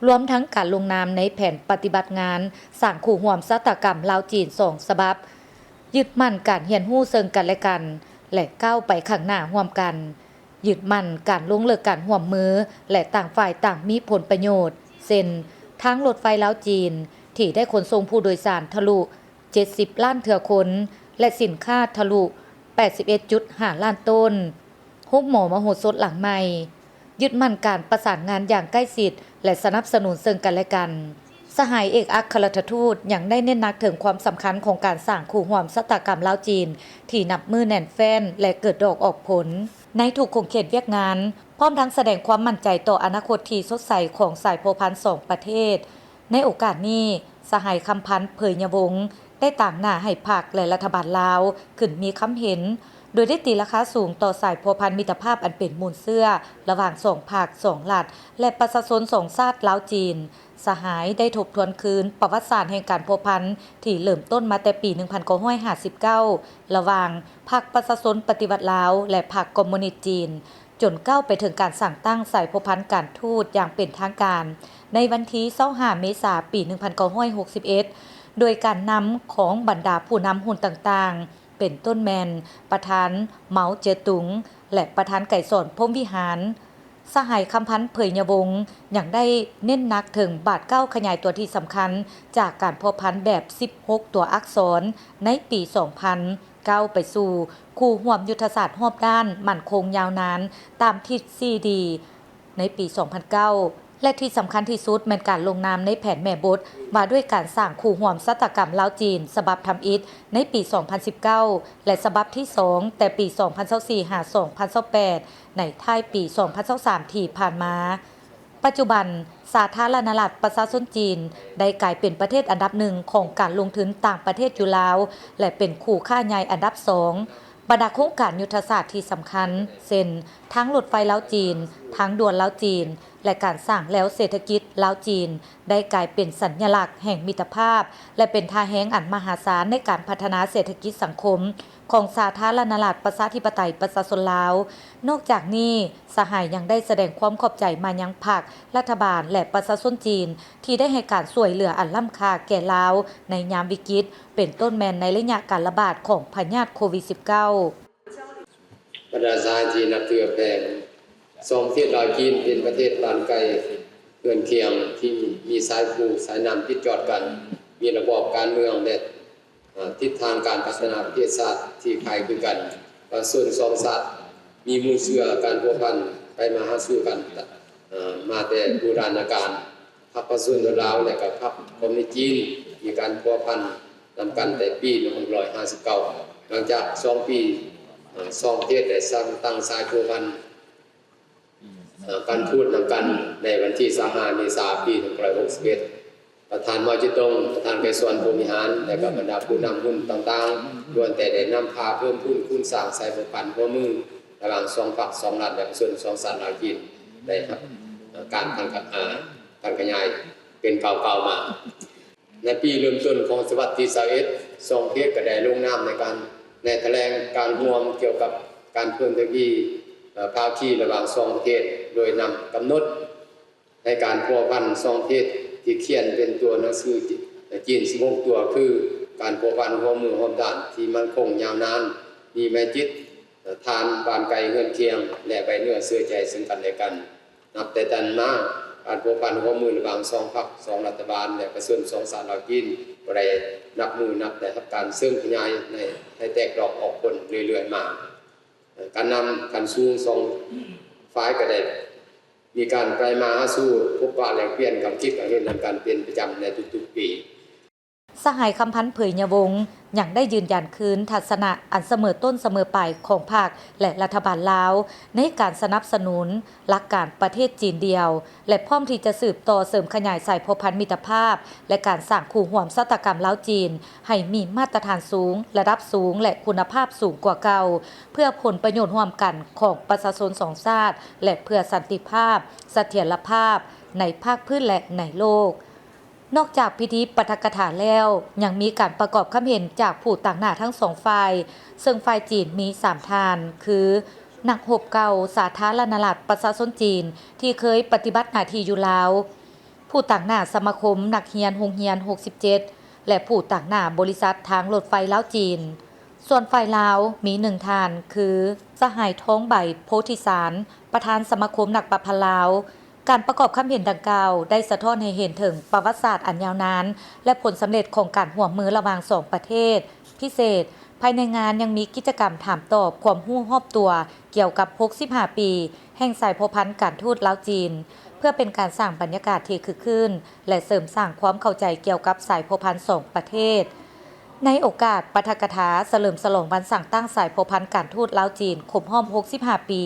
ລວມທັງການລົງນາມໃນແຜນປະຕິບັດງານສ້າງຄູ່ຮ່ວມຊະຕາກຳລາວ-ຈີນສອງສະບັບ, ຍຶດໝັ້ນການຮຽນຮູ້ເຊິ່ງກັນແລະກັນ ແລະ ກ້າວໄປຂ້າງໜ້າຮ່ວມກັນ. ຍຶດໝັ້ນການລົງເລິກການຮ່ວມມື ແລະ ຕ່າງຝ່າຍຕ່າງມີຜົນປະໂຫຍດ, ເຊັ່ນ ທາງລົດໄຟລາວ-ຈີນ ທີ່ໄດ້ຂົນສົ່ງຜູ້ໂດຍສານທະລຸເຈັດສິບລ້ານເທື່ອຄົນ ແລະ ສິນຄ້າທະລຸແປດສິບເອັດຈຸດຫ້າລ້ານໂຕນ, ໂຮງໝໍມະໂຫສົດຫຼັງໃໝ່, ຍຶດໝັ້ນການປະສານງານຢ່າງໃກ້ຊິດ ແລະ ສະໜັບສະໜູນເຊິ່ງກັນແລະກັນ. ສະຫາຍເອກອັກຄະລັດຖະທູດຍັງໄດ້ເນັ້ນໜັກເຖິງຄວາມສຳຄັນຂອງການສ້າງຄູ່ຮ່ວມຊະຕາກຳລາວ-ຈີນ ທີ່ນັບມື້ແໜ້ນແຟ້ນ ແລະ ເກີດດອກອອກຜົນ. ໃນທຸກຂົງເຂດວຽກງານ, ພ້ອມທັງສະແດງຄວາມໝັ້ນໃຈຕໍ່ອະນາຄົດທີ່ສົດໃສຂອງສາຍພົວພັນສອງປະເທດ. ໃນໂອກາດນີ້, ສະຫາຍ ຄຳພັນ ເຜີຍຍະວົງ ໄດ້ຕາງໜ້າໃຫ້ພັກ ແລະ ລັດຖະບານລາວຂຶ້ນມີຄຳເຫັນ, ໂດຍໄດ້ຕີລາຄາສູງຕໍ່ສາຍພົວພັນມິດຕະພາບອັນເປັນມູນເຊື້ອລະຫວ່າງສອງພັກ, ສອງລັດ ແລະ ປະຊາຊົນສອງຊາດລາວ-ຈີນ. ສະຫາຍໄດ້ທົບທວນຄືນປະຫວັດສາດແຫ່ງການພົວພັນທີ່ເລີ່ມຕົ້ນມາແຕ່ປີໜຶ່ງພັນເກົ້າຮ້ອຍຫ້າສິບເກົ້າ ລະຫວ່າງພັກປະຊາຊົນປະຕິວັດລາວ ແລະ ພັກຄອມມູນິດຈີນ, ຈົນກ້າວໄປເຖິງການສ້າງຕັ້ງສາຍພົວພັນການທູດຢ່າງເປັນທາງການ ໃນວັນທີຊາວຫ້າເມສາ ປີໜຶ່ງພັນເກົ້າຮ້ອຍຫົກສິບເອັດ ໂດຍການນຳຂອງບັນດາຜູ້ນຳຮຸ່ນຕ່າງໆ ເປັນຕົ້ນແມ່ນປະທານ ເມົາ ເຈີຕຸງ ແລະ ປະທານ ໄກສອນ ພົມວິຫານ. ສະຫາຍ ຄຳພັນ ເຜີຍຍະວົງ ຍັງໄດ້ເນັ້ນໜັກເຖິງບາດກ້າວຂະຫຍາຍຕົວທີ່ສຳຄັນຈາກການພົວພັນແບບສິບຫົກຕົວອັກສອນໃນປີສອງພັນເກົ້າ ໄປສູ່ຄູ່ຮ່ວມຍຸດທະສາດຮອບດ້ານໝັ້ນຄົງຍາວນານຕາມທິດສີ່ດີ ໃນປີສອງພັນເກົ້າ ແລະ ທີ່ສຳຄັນທີ່ສຸດແມ່ນການລົງນາມໃນແຜນແມ່ບົດວ່າດ້ວຍການສ້າງຄູ່ຮ່ວມຊະຕາກຳລາວ-ຈີນສະບັບທຳອິດໃນປີສອງພັນສິບເກົ້າ ແລະ ສະບັບທີສອງແຕ່ປີສອງພັນຊາວສີ່ຫາສອງພັນຊາວແປດ ໃນທ້າຍປີສອງພັນຊາວສາມທີ່ຜ່ານມາ. ປັດຈຸບັນ, ສາທາລະນະລັດປະຊາຊົນຈີນໄດ້ກາຍເປັນປະເທດອັນດັບໜຶ່ງຂອງການລົງທຶນຕ່າງປະເທດຢູ່ລາວ ແລະ ເປັນຄູ່ຄ້າໃຫຍ່ອັນດັບສອງ. ບັນດາໂຄງການຍຸດທະສາດທີ່ສຳຄັນ ເຊັ່ນ ທາງລົດໄຟລາວ-ຈີນ, ທາງດ່ວນລາວ-ຈີນ ແລະ ການສ້າງແລວເສດຖະກິດລາວ-ຈີນ ໄດ້ກາຍເປັນສັນຍະລັກແຫ່ງມິດຕະພາບ ແລະ ເປັນທ່າແຮງອັນມະຫາສານໃນການພັດທະນາເສດຖະກິດສັງຄົມຂອງສາທາລະນະລັດປະຊາທິປະໄຕປະຊາຊົນລາວ. ນອກຈາກນີ້, ສະຫາຍຍັງໄດ້ສະແດງຄວາມຂອບໃຈມາຍັງພັກ, ລັດຖະບານ ແລະ ປະຊາຊົນຈີນ ທີ່ໄດ້ໃຫ້ການຊ່ວຍເຫຼືອອັນລ້ຳຄ່າແກ່ລາວໃນຍາມວິກິດ, ເປັນຕົ້ນແມ່ນໃນໄລຍະການລະບາດຂອງພະຍາດໂຄວິດສິບເກົ້າ. ບັນດາສະຫາຍທີ່ນັບຖືຮັກແພງ, ສອງປະເທດລາວ-ຈີນເປັນປະເທດບ້ານໃກ້ເຮືອນຄຽງທີ່ມີສາຍພູສາຍນ້ຳຕິດຈອດກັນ, ມີລະບອບການເມືອງ ແລະ ເອີ່ ທິດທາງການພັດທະນາປະເທດຊາດທີ່ຄ້າຍຄືກັນ. ປະຊາຊົນສອງຊາດມີມູນເຊື້ອການພົວພັນໄປມາຫາສູ່ກັນ, ເອີ່ ມາແຕ່ບູຮານນະການ. ພັກປະຊາຊົນລາວ ແລະ ກໍພັກຄອມມູນິດຈີນ ມີການພົວພັນນຳກັນແຕ່ປີໜຶ່ງພັນເກົ້າຮ້ອຍຫ້າສິບເກົ້າ. ຫຼັງຈາກສອງປີ, ເອີ່ ສອງປະເທດໄດ້ສ້າງຕັ້ງສາຍພົວພັນ ເອີ່ ການທູດນຳກັນໃນວັນທີຊາວຫ້າເມສາ ປີໜຶ່ງພັນເກົ້າຮ້ອຍຫົກສິບເອັດ. ປະທານ ເມົາ ເຈີຕົງ, ປະທານ ໄກສອນ ພົມວິຫານ ແລະ ກໍບັນດາຜູ້ນຳຮຸ່ນຕ່າງໆ ລ້ວນແຕ່ໄດ້ນຳພາເພີ່ມພູນຄູນສ້າງສາຍພົວພັນຮ່ວມມືລະຫວ່າງສອງພັກ, ສອງລັດ ແລະ ປະຊາຊົນສອງຊາດລາວ-ຈີນ ໄດ້ຮັບ ເອີ່ ການພັນຂະ ເອີ່ ພັນຂະຫຍາຍເປັນກ້າວໆມາ. ໃນປີເລີ່ມຕົ້ນຂອງສະຕະວັດທີຊາວເອັດ, ສອງປະເທດກໍໄດ້ລົງນາມໃນການ ໃນຖະແຫຼງການຮ່ວມກ່ຽວກັບການເພີ່ມທະວີ ເອີ່ ພາຄີລະຫວ່າງສອງປະເທດ, ໂດຍນຳກຳນົດໃຫ້ການພົວພັນສອງປະເທດທີ່ຂຽນເປັນຕົວໜັງສືຈີນສິບຫົກຕົວ ຄື ການພົວພັນຮ່ວມມືຮອບດ້ານທີ່ໝັ້ນຄົງຍາວນານ, ມີໄມຕີ ເອີ່ ທານບ້ານໃກ້ເຮືອນຄຽງ ແລະ ໄວ້ເນື້ອເຊື່ອໃຈເຊິ່ງກັນແລະກັນ. ນັບແຕ່ນັ້ນມາ, ການພົວພັນຮ່ວມມືລະຫວ່າງສອງພັກ, ສອງລັດຖະບານ ແລະ ປະຊາຊົນສອງຊາດລາວ-ຈີນ ກໍໄດ້ນັບມື້ນັບໄດ້ຮັບການເສີມຂະຫຍາຍໃນ ໃຫ້ແຕກດອກອອກຜົນເລື້ອຍໆມາ. ການນຳຂັ້ນສູງສອງຝ່າຍກໍໄດ້ມີການໄປມາຫາສູ່, ພົບປະແລກປ່ຽນຄຳຄິດຄຳເຫັນນຳກັນເປັນປະຈຳໃນທຸກໆປີ. ສະຫາຍ ຄຳພັນ ເຜີຍຍະວົງ ຍັງໄດ້ຢືນຢັນຄືນທັດສະນະອັນສະເໝີຕົ້ນສະເໝີປາຍຂອງພັກ ແລະ ລັດຖະບານລາວ ໃນການສະໜັບສະໜູນຫຼັກການປະເທດຈີນດຽວ ແລະ ພ້ອມທີ່ຈະສືບຕໍ່ເສີມຂະຫຍາຍສາຍພົວພັນມິດຕະພາບ ແລະ ການສ້າງຄູ່ຮ່ວມຊະຕາກຳລາວ-ຈີນ ໃຫ້ມີມາດຕະຖານສູງ, ລະດັບສູງ ແລະ ຄຸນນະພາບສູງກວ່າເກົ່າ, ເພື່ອຜົນປະໂຫຍດຮ່ວມກັນຂອງປະຊາຊົນສອງຊາດ ແລະ ເພື່ອສັນຕິພາບ, ສະຖຽນລະພາບໃນພາກພື້ນ ແລະ ໃນໂລກ. ນອກຈາກພິທີປາຖະກະຖາແລ້ວ, ຍັງມີການປະກອບຄຳເຫັນຈາກຜູ້ຕາງໜ້າທັງສອງຝ່າຍ, ເຊິ່ງຝ່າຍຈີນມີສາມທ່ານ ຄື ນັກຮົບເກົ່າສາທາລະນະລັດປະຊາຊົນຈີນທີ່ເຄີຍປະຕິບັດໜ້າທີ່ຢູ່ລາວ, ຜູ້ຕາງໜ້າສະມາຄົມນັກຮຽນໂຮງຮຽນຫົກສິບເຈັດ ແລະ ຜູ້ຕາງໜ້າບໍລິສັດທາງລົດໄຟລາວ-ຈີນ. ສ່ວນຝ່າຍລາວມີໜຶ່ງທ່ານ ຄື ສະຫາຍ ທອງໃບ ໂພທິສານ ປະທານສະມາຄົມນັກປະພັນລາວ. ການປະກອບຄຳເຫັນດັ່ງກ່າວໄດ້ສະທ້ອນໃຫ້ເຫັນເຖິງປະຫວັດສາດອັນຍາວນານ ແລະ ຜົນສຳເລັດຂອງການຮ່ວມມືລະຫວ່າງສອງປະເທດ. ພິເສດ, ພາຍໃນງານຍັງມີກິດຈະກຳຖາມຕອບຄວາມຮູ້ຮອບຕົວກ່ຽວກັບຫົກສິບຫ້າປີແຫ່ງສາຍພົວພັນການທູດລາວ-ຈີນ, ເພື່ອເປັນການສ້າງບັນຍາກາດທີ່ຄຶກຄື້ນ ແລະ ເສີມສ້າງຄວາມເຂົ້າໃຈກ່ຽວກັບສາຍພົວພັນສອງປະເທດ. ໃນໂອກາດປາຖະກະຖາສະເຫຼີມສະຫຼອງວັນສ້າງຕັ້ງສາຍພົວພັນການທູດລາວ-ຈີນ ຄົບຮອບຫົກສິບຫ້າປີ,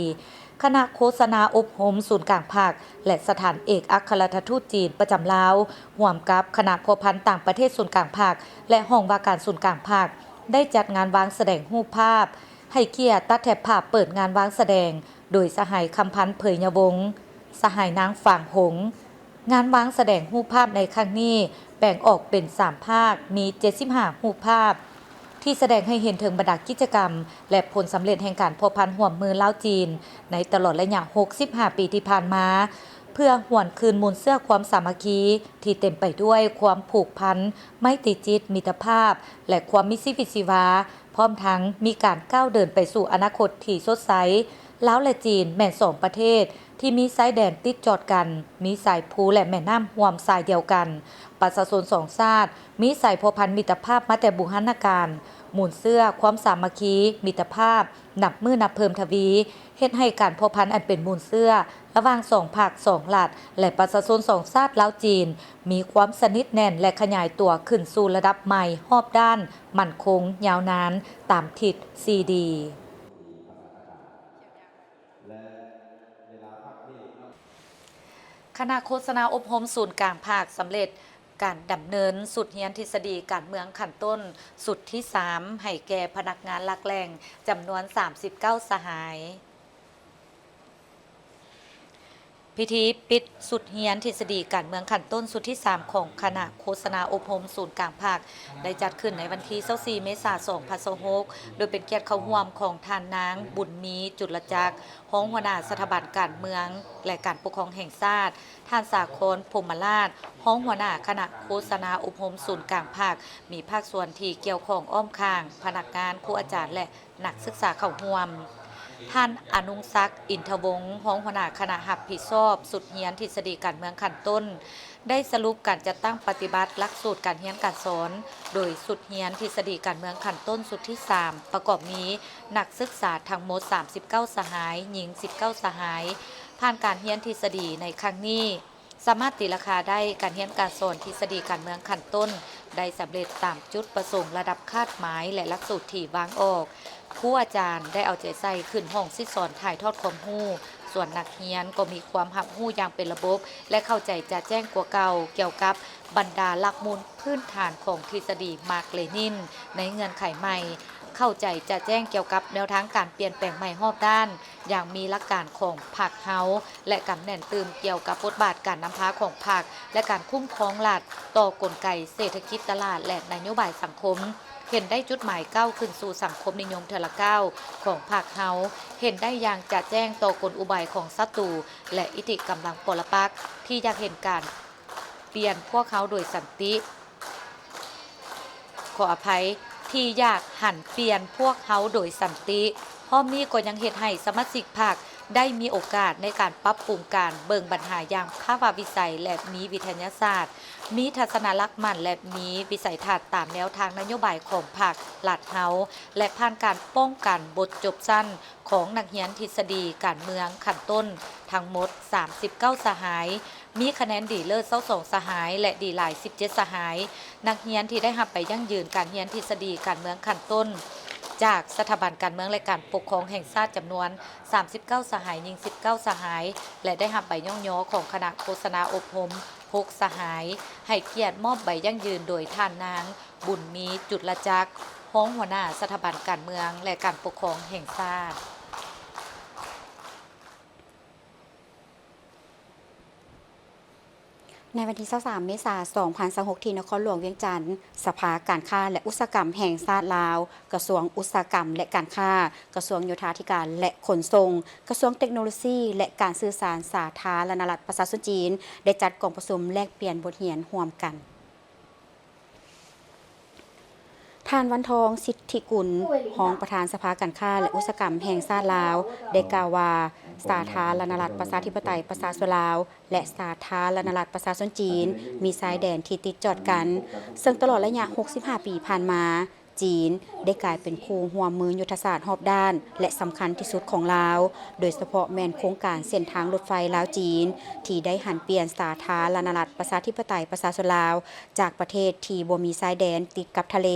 ຄະນະໂຄສະນາອົບຮົມສູນກາງພັກ ແລະ ສະຖານເອກອັກຄະລັດຖະທູດຈີນປະຈຳລາວ ຮ່ວມກັບຄະນະພົວພັນຕ່າງປະເທດສູນກາງພັກ ແລະ ຫ້ອງວ່າການສູນກາງພັກ ໄດ້ຈັດງານວາງສະແດງຮູບພາບ ໃຫ້ກຽດຕັດແຖບຜ້າເປີດງານວາງສະແດງ ໂດຍສະຫາຍ ຄຳພັນ ເຜີຍຍະວົງ, ສະຫາຍ ນາງ ຝາງຫົງ. ງານວາງສະແດງຮູບພາບໃນຄັ້ງນີ້ແບ່ງອອກເປັນສາມພາກ, ມີເຈັດສິບຫ້າຮູບພາບ ທີ່ສະແດງໃຫ້ເຫັນເຖິງບັນດາກິດຈະກຳ ແລະ ຜົນສຳເລັດແຫ່ງການພົວພັນຮ່ວມມືລາວ-ຈີນ ໃນຕະຫຼອດໄລຍະຫົກສິບຫ້າປີທີ່ຜ່ານມາ, ເພື່ອຫວນຄືນມູນເຊື້ອຄວາມສາມັກຄີທີ່ເຕັມໄປດ້ວຍຄວາມຜູກພັນ, ໄມຕີຈິດ, ມິດຕະພາບ ແລະ ຄວາມມີຊີວິດຊີວາ, ພ້ອມທັງມີການກ້າວເດີນໄປສູ່ອະນາຄົດທີ່ສົດໃສ. ລາວ ແລະ ຈີນ ແມ່ນສອງປະເທດທີ່ມີຊາຍແດນຕິດຈອດກັນ, ມີສາຍພູ ແລະ ແມ່ນ້ຳຮ່ວມສາຍດຽວກັນ, ປະຊາຊົນສອງຊາດມີສາຍພົວພັນມິດຕະພາບມາແຕ່ບູຮານນະການ. ມູນເຊື້ອຄວາມສາມັກຄີ, ມິດຕະພາບ ນັບມື້ນັບເພີ່ມທະວີ, ເຮັດໃຫ້ການພົວພັນອັນເປັນມູນເຊື້ອລະຫວ່າງສອງພັກ, ສອງລັດ ແລະ ປະຊາຊົນສອງຊາດລາວ-ຈີນ ມີຄວາມສະໜິດແໜ້ນ ແລະ ຂະຫຍາຍຕົວຂຶ້ນສູ່ລະດັບໃໝ່ຮອບດ້ານ, ໝັ້ນຄົງ, ຍາວນານ, ຕາມທິດສີ່ດີ. ຄະນະໂຄສະນາອົບຮົມສູນກາງພັກສຳເລັດການດຳເນີນຊຸດຮຽນທິດສະດີການເມືອງຂັ້ນຕົ້ນຊຸດທີສາມ ໃຫ້ແກ່ພະນັກງານຫຼັກແຫຼ່ງຈຳນວນສາມສິບເກົ້າສະຫາຍ. ພິທີປິດຊຸດຮຽນທິດສະດີການເມືອງຂັ້ນຕົ້ນຊຸດທີສາມ ຂອງຄະນະໂຄສະນາອົບຮົມສູນກາງພັກ ໄດ້ຈັດຂຶ້ນໃນວັນທີຊາວສີ່ ເມສາ ສອງພັນຊາວຫົກ ໂດຍເປັນກຽດເຂົ້າຮ່ວມຂອງທ່ານນາງ ບຸນມີ ຈຸລະຈັກ ຮອງຫົວໜ້າສະຖາບັນການເມືອງ ແລະ ການປົກຄອງແຫ່ງຊາດ, ທ່ານ ສາຄອນ ພົມມະລາດ ຮອງຫົວໜ້າຄະນະໂຄສະນາອົບຮົມສູນກາງພັກ, ມີພາກສ່ວນທີ່ກ່ຽວຂ້ອງອ້ອມຂ້າງ, ພະນັກງານ, ຄູອາຈານ ແລະ ນັກສຶກສາເຂົ້າຮ່ວມ. ທ່ານ ອະນຸງສັກ ອິນທະວົງ ຮອງຫົວໜ້າຄະນະຮັບຜິດຊອບຊຸດຮຽນທິດສະດີການເມືອງຂັ້ນຕົ້ນ ໄດ້ສະຫຼຸບການຈັດຕັ້ງປະຕິບັດຫຼັກສູດການຮຽນການສອນ ໂດຍຊຸດຮຽນທິດສະດີການເມືອງຂັ້ນຕົ້ນຊຸດທີສາມ ປະກອບມີນັກສຶກສາທັງໝົດສາມສິບເກົ້າສະຫາຍ, ຍິງສິບເກົ້າສະຫາຍ. ຜ່ານການຮຽນທິດສະດີໃນຄັ້ງນີ້ ສາມາດຕີລາຄາໄດ້ ການຮຽນການສອນທິດສະດີການເມືອງຂັ້ນຕົ້ນໄດ້ສຳເລັດຕາມຈຸດປະສົງລະດັບຄາດໝາຍ ແລະ ຫຼັກສູດທີ່ວາງອອກ. ຄູອາຈານໄດ້ເອົາໃຈໃສ່ຂຶ້ນຫ້ອງສິດສອນຖ່າຍທອດຄວາມຮູ້, ສ່ວນນັກຮຽນກໍມີຄວາມຮັບຮູ້ຢ່າງເປັນລະບົບ ແລະ ເຂົ້າໃຈຈະແຈ້ງກວ່າເກົ່າກ່ຽວກັບບັນດາຫຼັກມູນພື້ນຖານຂອງທິດສະດີມາກເລນິນໃນເງື່ອນໄຂໃໝ່, ເຂົ້າໃຈຈະແຈ້ງກ່ຽວກັບແນວທາງການປ່ຽນແປງໃໝ່ຮອບດ້ານ ຢ່າງມີຫຼັກການຂອງພັກເຮົາ ແລະ ກຳແໜ້ນຕື່ມກ່ຽວກັບບົດບາດການນຳພາຂອງພັກ ແລະ ການຄຸ້ມຄອງລັດຕໍ່ກົນໄກເສດຖະກິດຕະຫຼາດ ແລະ ນະໂຍບາຍສັງຄົມ. ເຫັນໄດ້ຈຸດໝາຍກ້າວຂຶ້ນສູ່ສັງຄົມນິຍົມເທື່ອລະກ້າວຂອງພັກເຮົາ. ເຫັນໄດ້ຢ່າງຈະແຈ້ງຕໍ່ກົນອຸບາຍຂອງສັດຕູ ແລະ ອິດທິກຳລັງປໍລະປັກທີ່ຢາກເຫັນການປ່ຽນພວກເຮົາໂດຍສັນຕິ. ຂໍອະໄພ, ທີ່ຢາກຫັນປ່ຽນພວກເຮົາໂດຍສັນຕິ. ພ້ອມນີ້ກໍຍັງເຮັດໃຫ້ສະມາຊິກພັກໄດ້ມີໂອກາດໃນການປັບປຸງການເບິ່ງບັນຫາຢ່າງພາວະວິໄສ ແລະ ມີວິທະຍາສາດ, ມີທັດສະນະຫຼັກໝັ້ນ ແລະ ມີວິໄສທັດຕາມແນວທາງນະໂຍບາຍຂອງພັກລັດເຮົາ ແລະ ຜ່ານການປ້ອງກັນບົດຈົບຊັ້ນ ຂອງນັກຮຽນທິດສະດີການເມືອງຂັ້ນຕົ້ນທັງໝົດສາມສິບເກົ້າສະຫາຍ, ມີຄະແນນດີເລີດຊາວສອງສະຫາຍ ແລະ ດີຫຼາຍສິບເຈັດສະຫາຍ. ນັກຮຽນທີ່ໄດ້ຮັບໃບຢັ້ງຢືນການຮຽນທິດສະດີການເມືອງຂັ້ນຕົ້ນ ຈາກສະຖາບັນການເມືອງ ແລະ ການປົກຄອງແຫ່ງຊາດຈຳນວນສາມສິບເກົ້າສະຫາຍ, ຍິງສິບເກົ້າສະຫາຍ ແລະ ໄດ້ຮັບໃບຍ້ອງຍໍຂອງຄະນະໂຄສະນາອົບຮົມຫົກສະຫາຍ. ໃຫ້ກຽດມອບໃບຢັ້ງຢືນໂດຍທ່ານນາງ ບຸນມີ ຈຸລະຈັກ ຮອງຫົວໜ້າສະຖາບັນການເມືອງ ແລະ ການປົກຄອງແຫ່ງຊາດ. ໃນວັນທີຊາວສາມ ເມສາ ສອງພັນຊາວຫົກ ທີ່ນະຄອນຫຼວງວຽງຈັນ, ສະພາການຄ້າ ແລະ ອຸດສາຫະກຳແຫ່ງຊາດລາວ, ກະຊວງອຸດສາຫະກຳ ແລະ ການຄ້າ, ກະຊວງໂຍທາທິການ ແລະ ຂົນສົ່ງ, ກະຊວງເຕັກໂນໂລຊີ ແລະ ການສື່ສານສາທາລະນະລັດປະຊາຊົນຈີນ ໄດ້ຈັດກອງປະຊຸມແລກປ່ຽນບົດຮຽນຮ່ວມກັນ. ທ່ານ ວັນທອງ ສິດທິກຸນ ຮອງປະທານສະພາການຄ້າ ແລະ ອຸດສາຫະກຳແຫ່ງຊາດລາວ ໄດ້ກ່າວວ່າ ສາທາລະນະລັດປະຊາທິປະໄຕປະຊາຊົນລາວ ແລະ ສາທາລະນະລັດປະຊາຊົນຈີນ ມີຊາຍແດນທີ່ຕິດຈອດກັນ, ເຊິ່ງຕະຫຼອດໄລຍະຫົກສິບຫ້າປີຜ່ານມາ, ຈີນ ໄດ້ກາຍເປັນຄູ່ຮ່ວມມືຍຸດທະສາດຮອບດ້ານ ແລະ ສຳຄັນທີ່ສຸດຂອງລາວ, ໂດຍສະເພາະແມ່ນໂຄງການເສັ້ນທາງລົດໄຟລາວ-ຈີນ ທີ່ໄດ້ຫັນປ່ຽນສາທາລະນະລັດ ປະຊາທິປະໄຕ ປະຊາຊົນລາວ ຈາກປະເທດທີ່ບໍ່ມີຊາຍແດນຕິດກັບທະເລ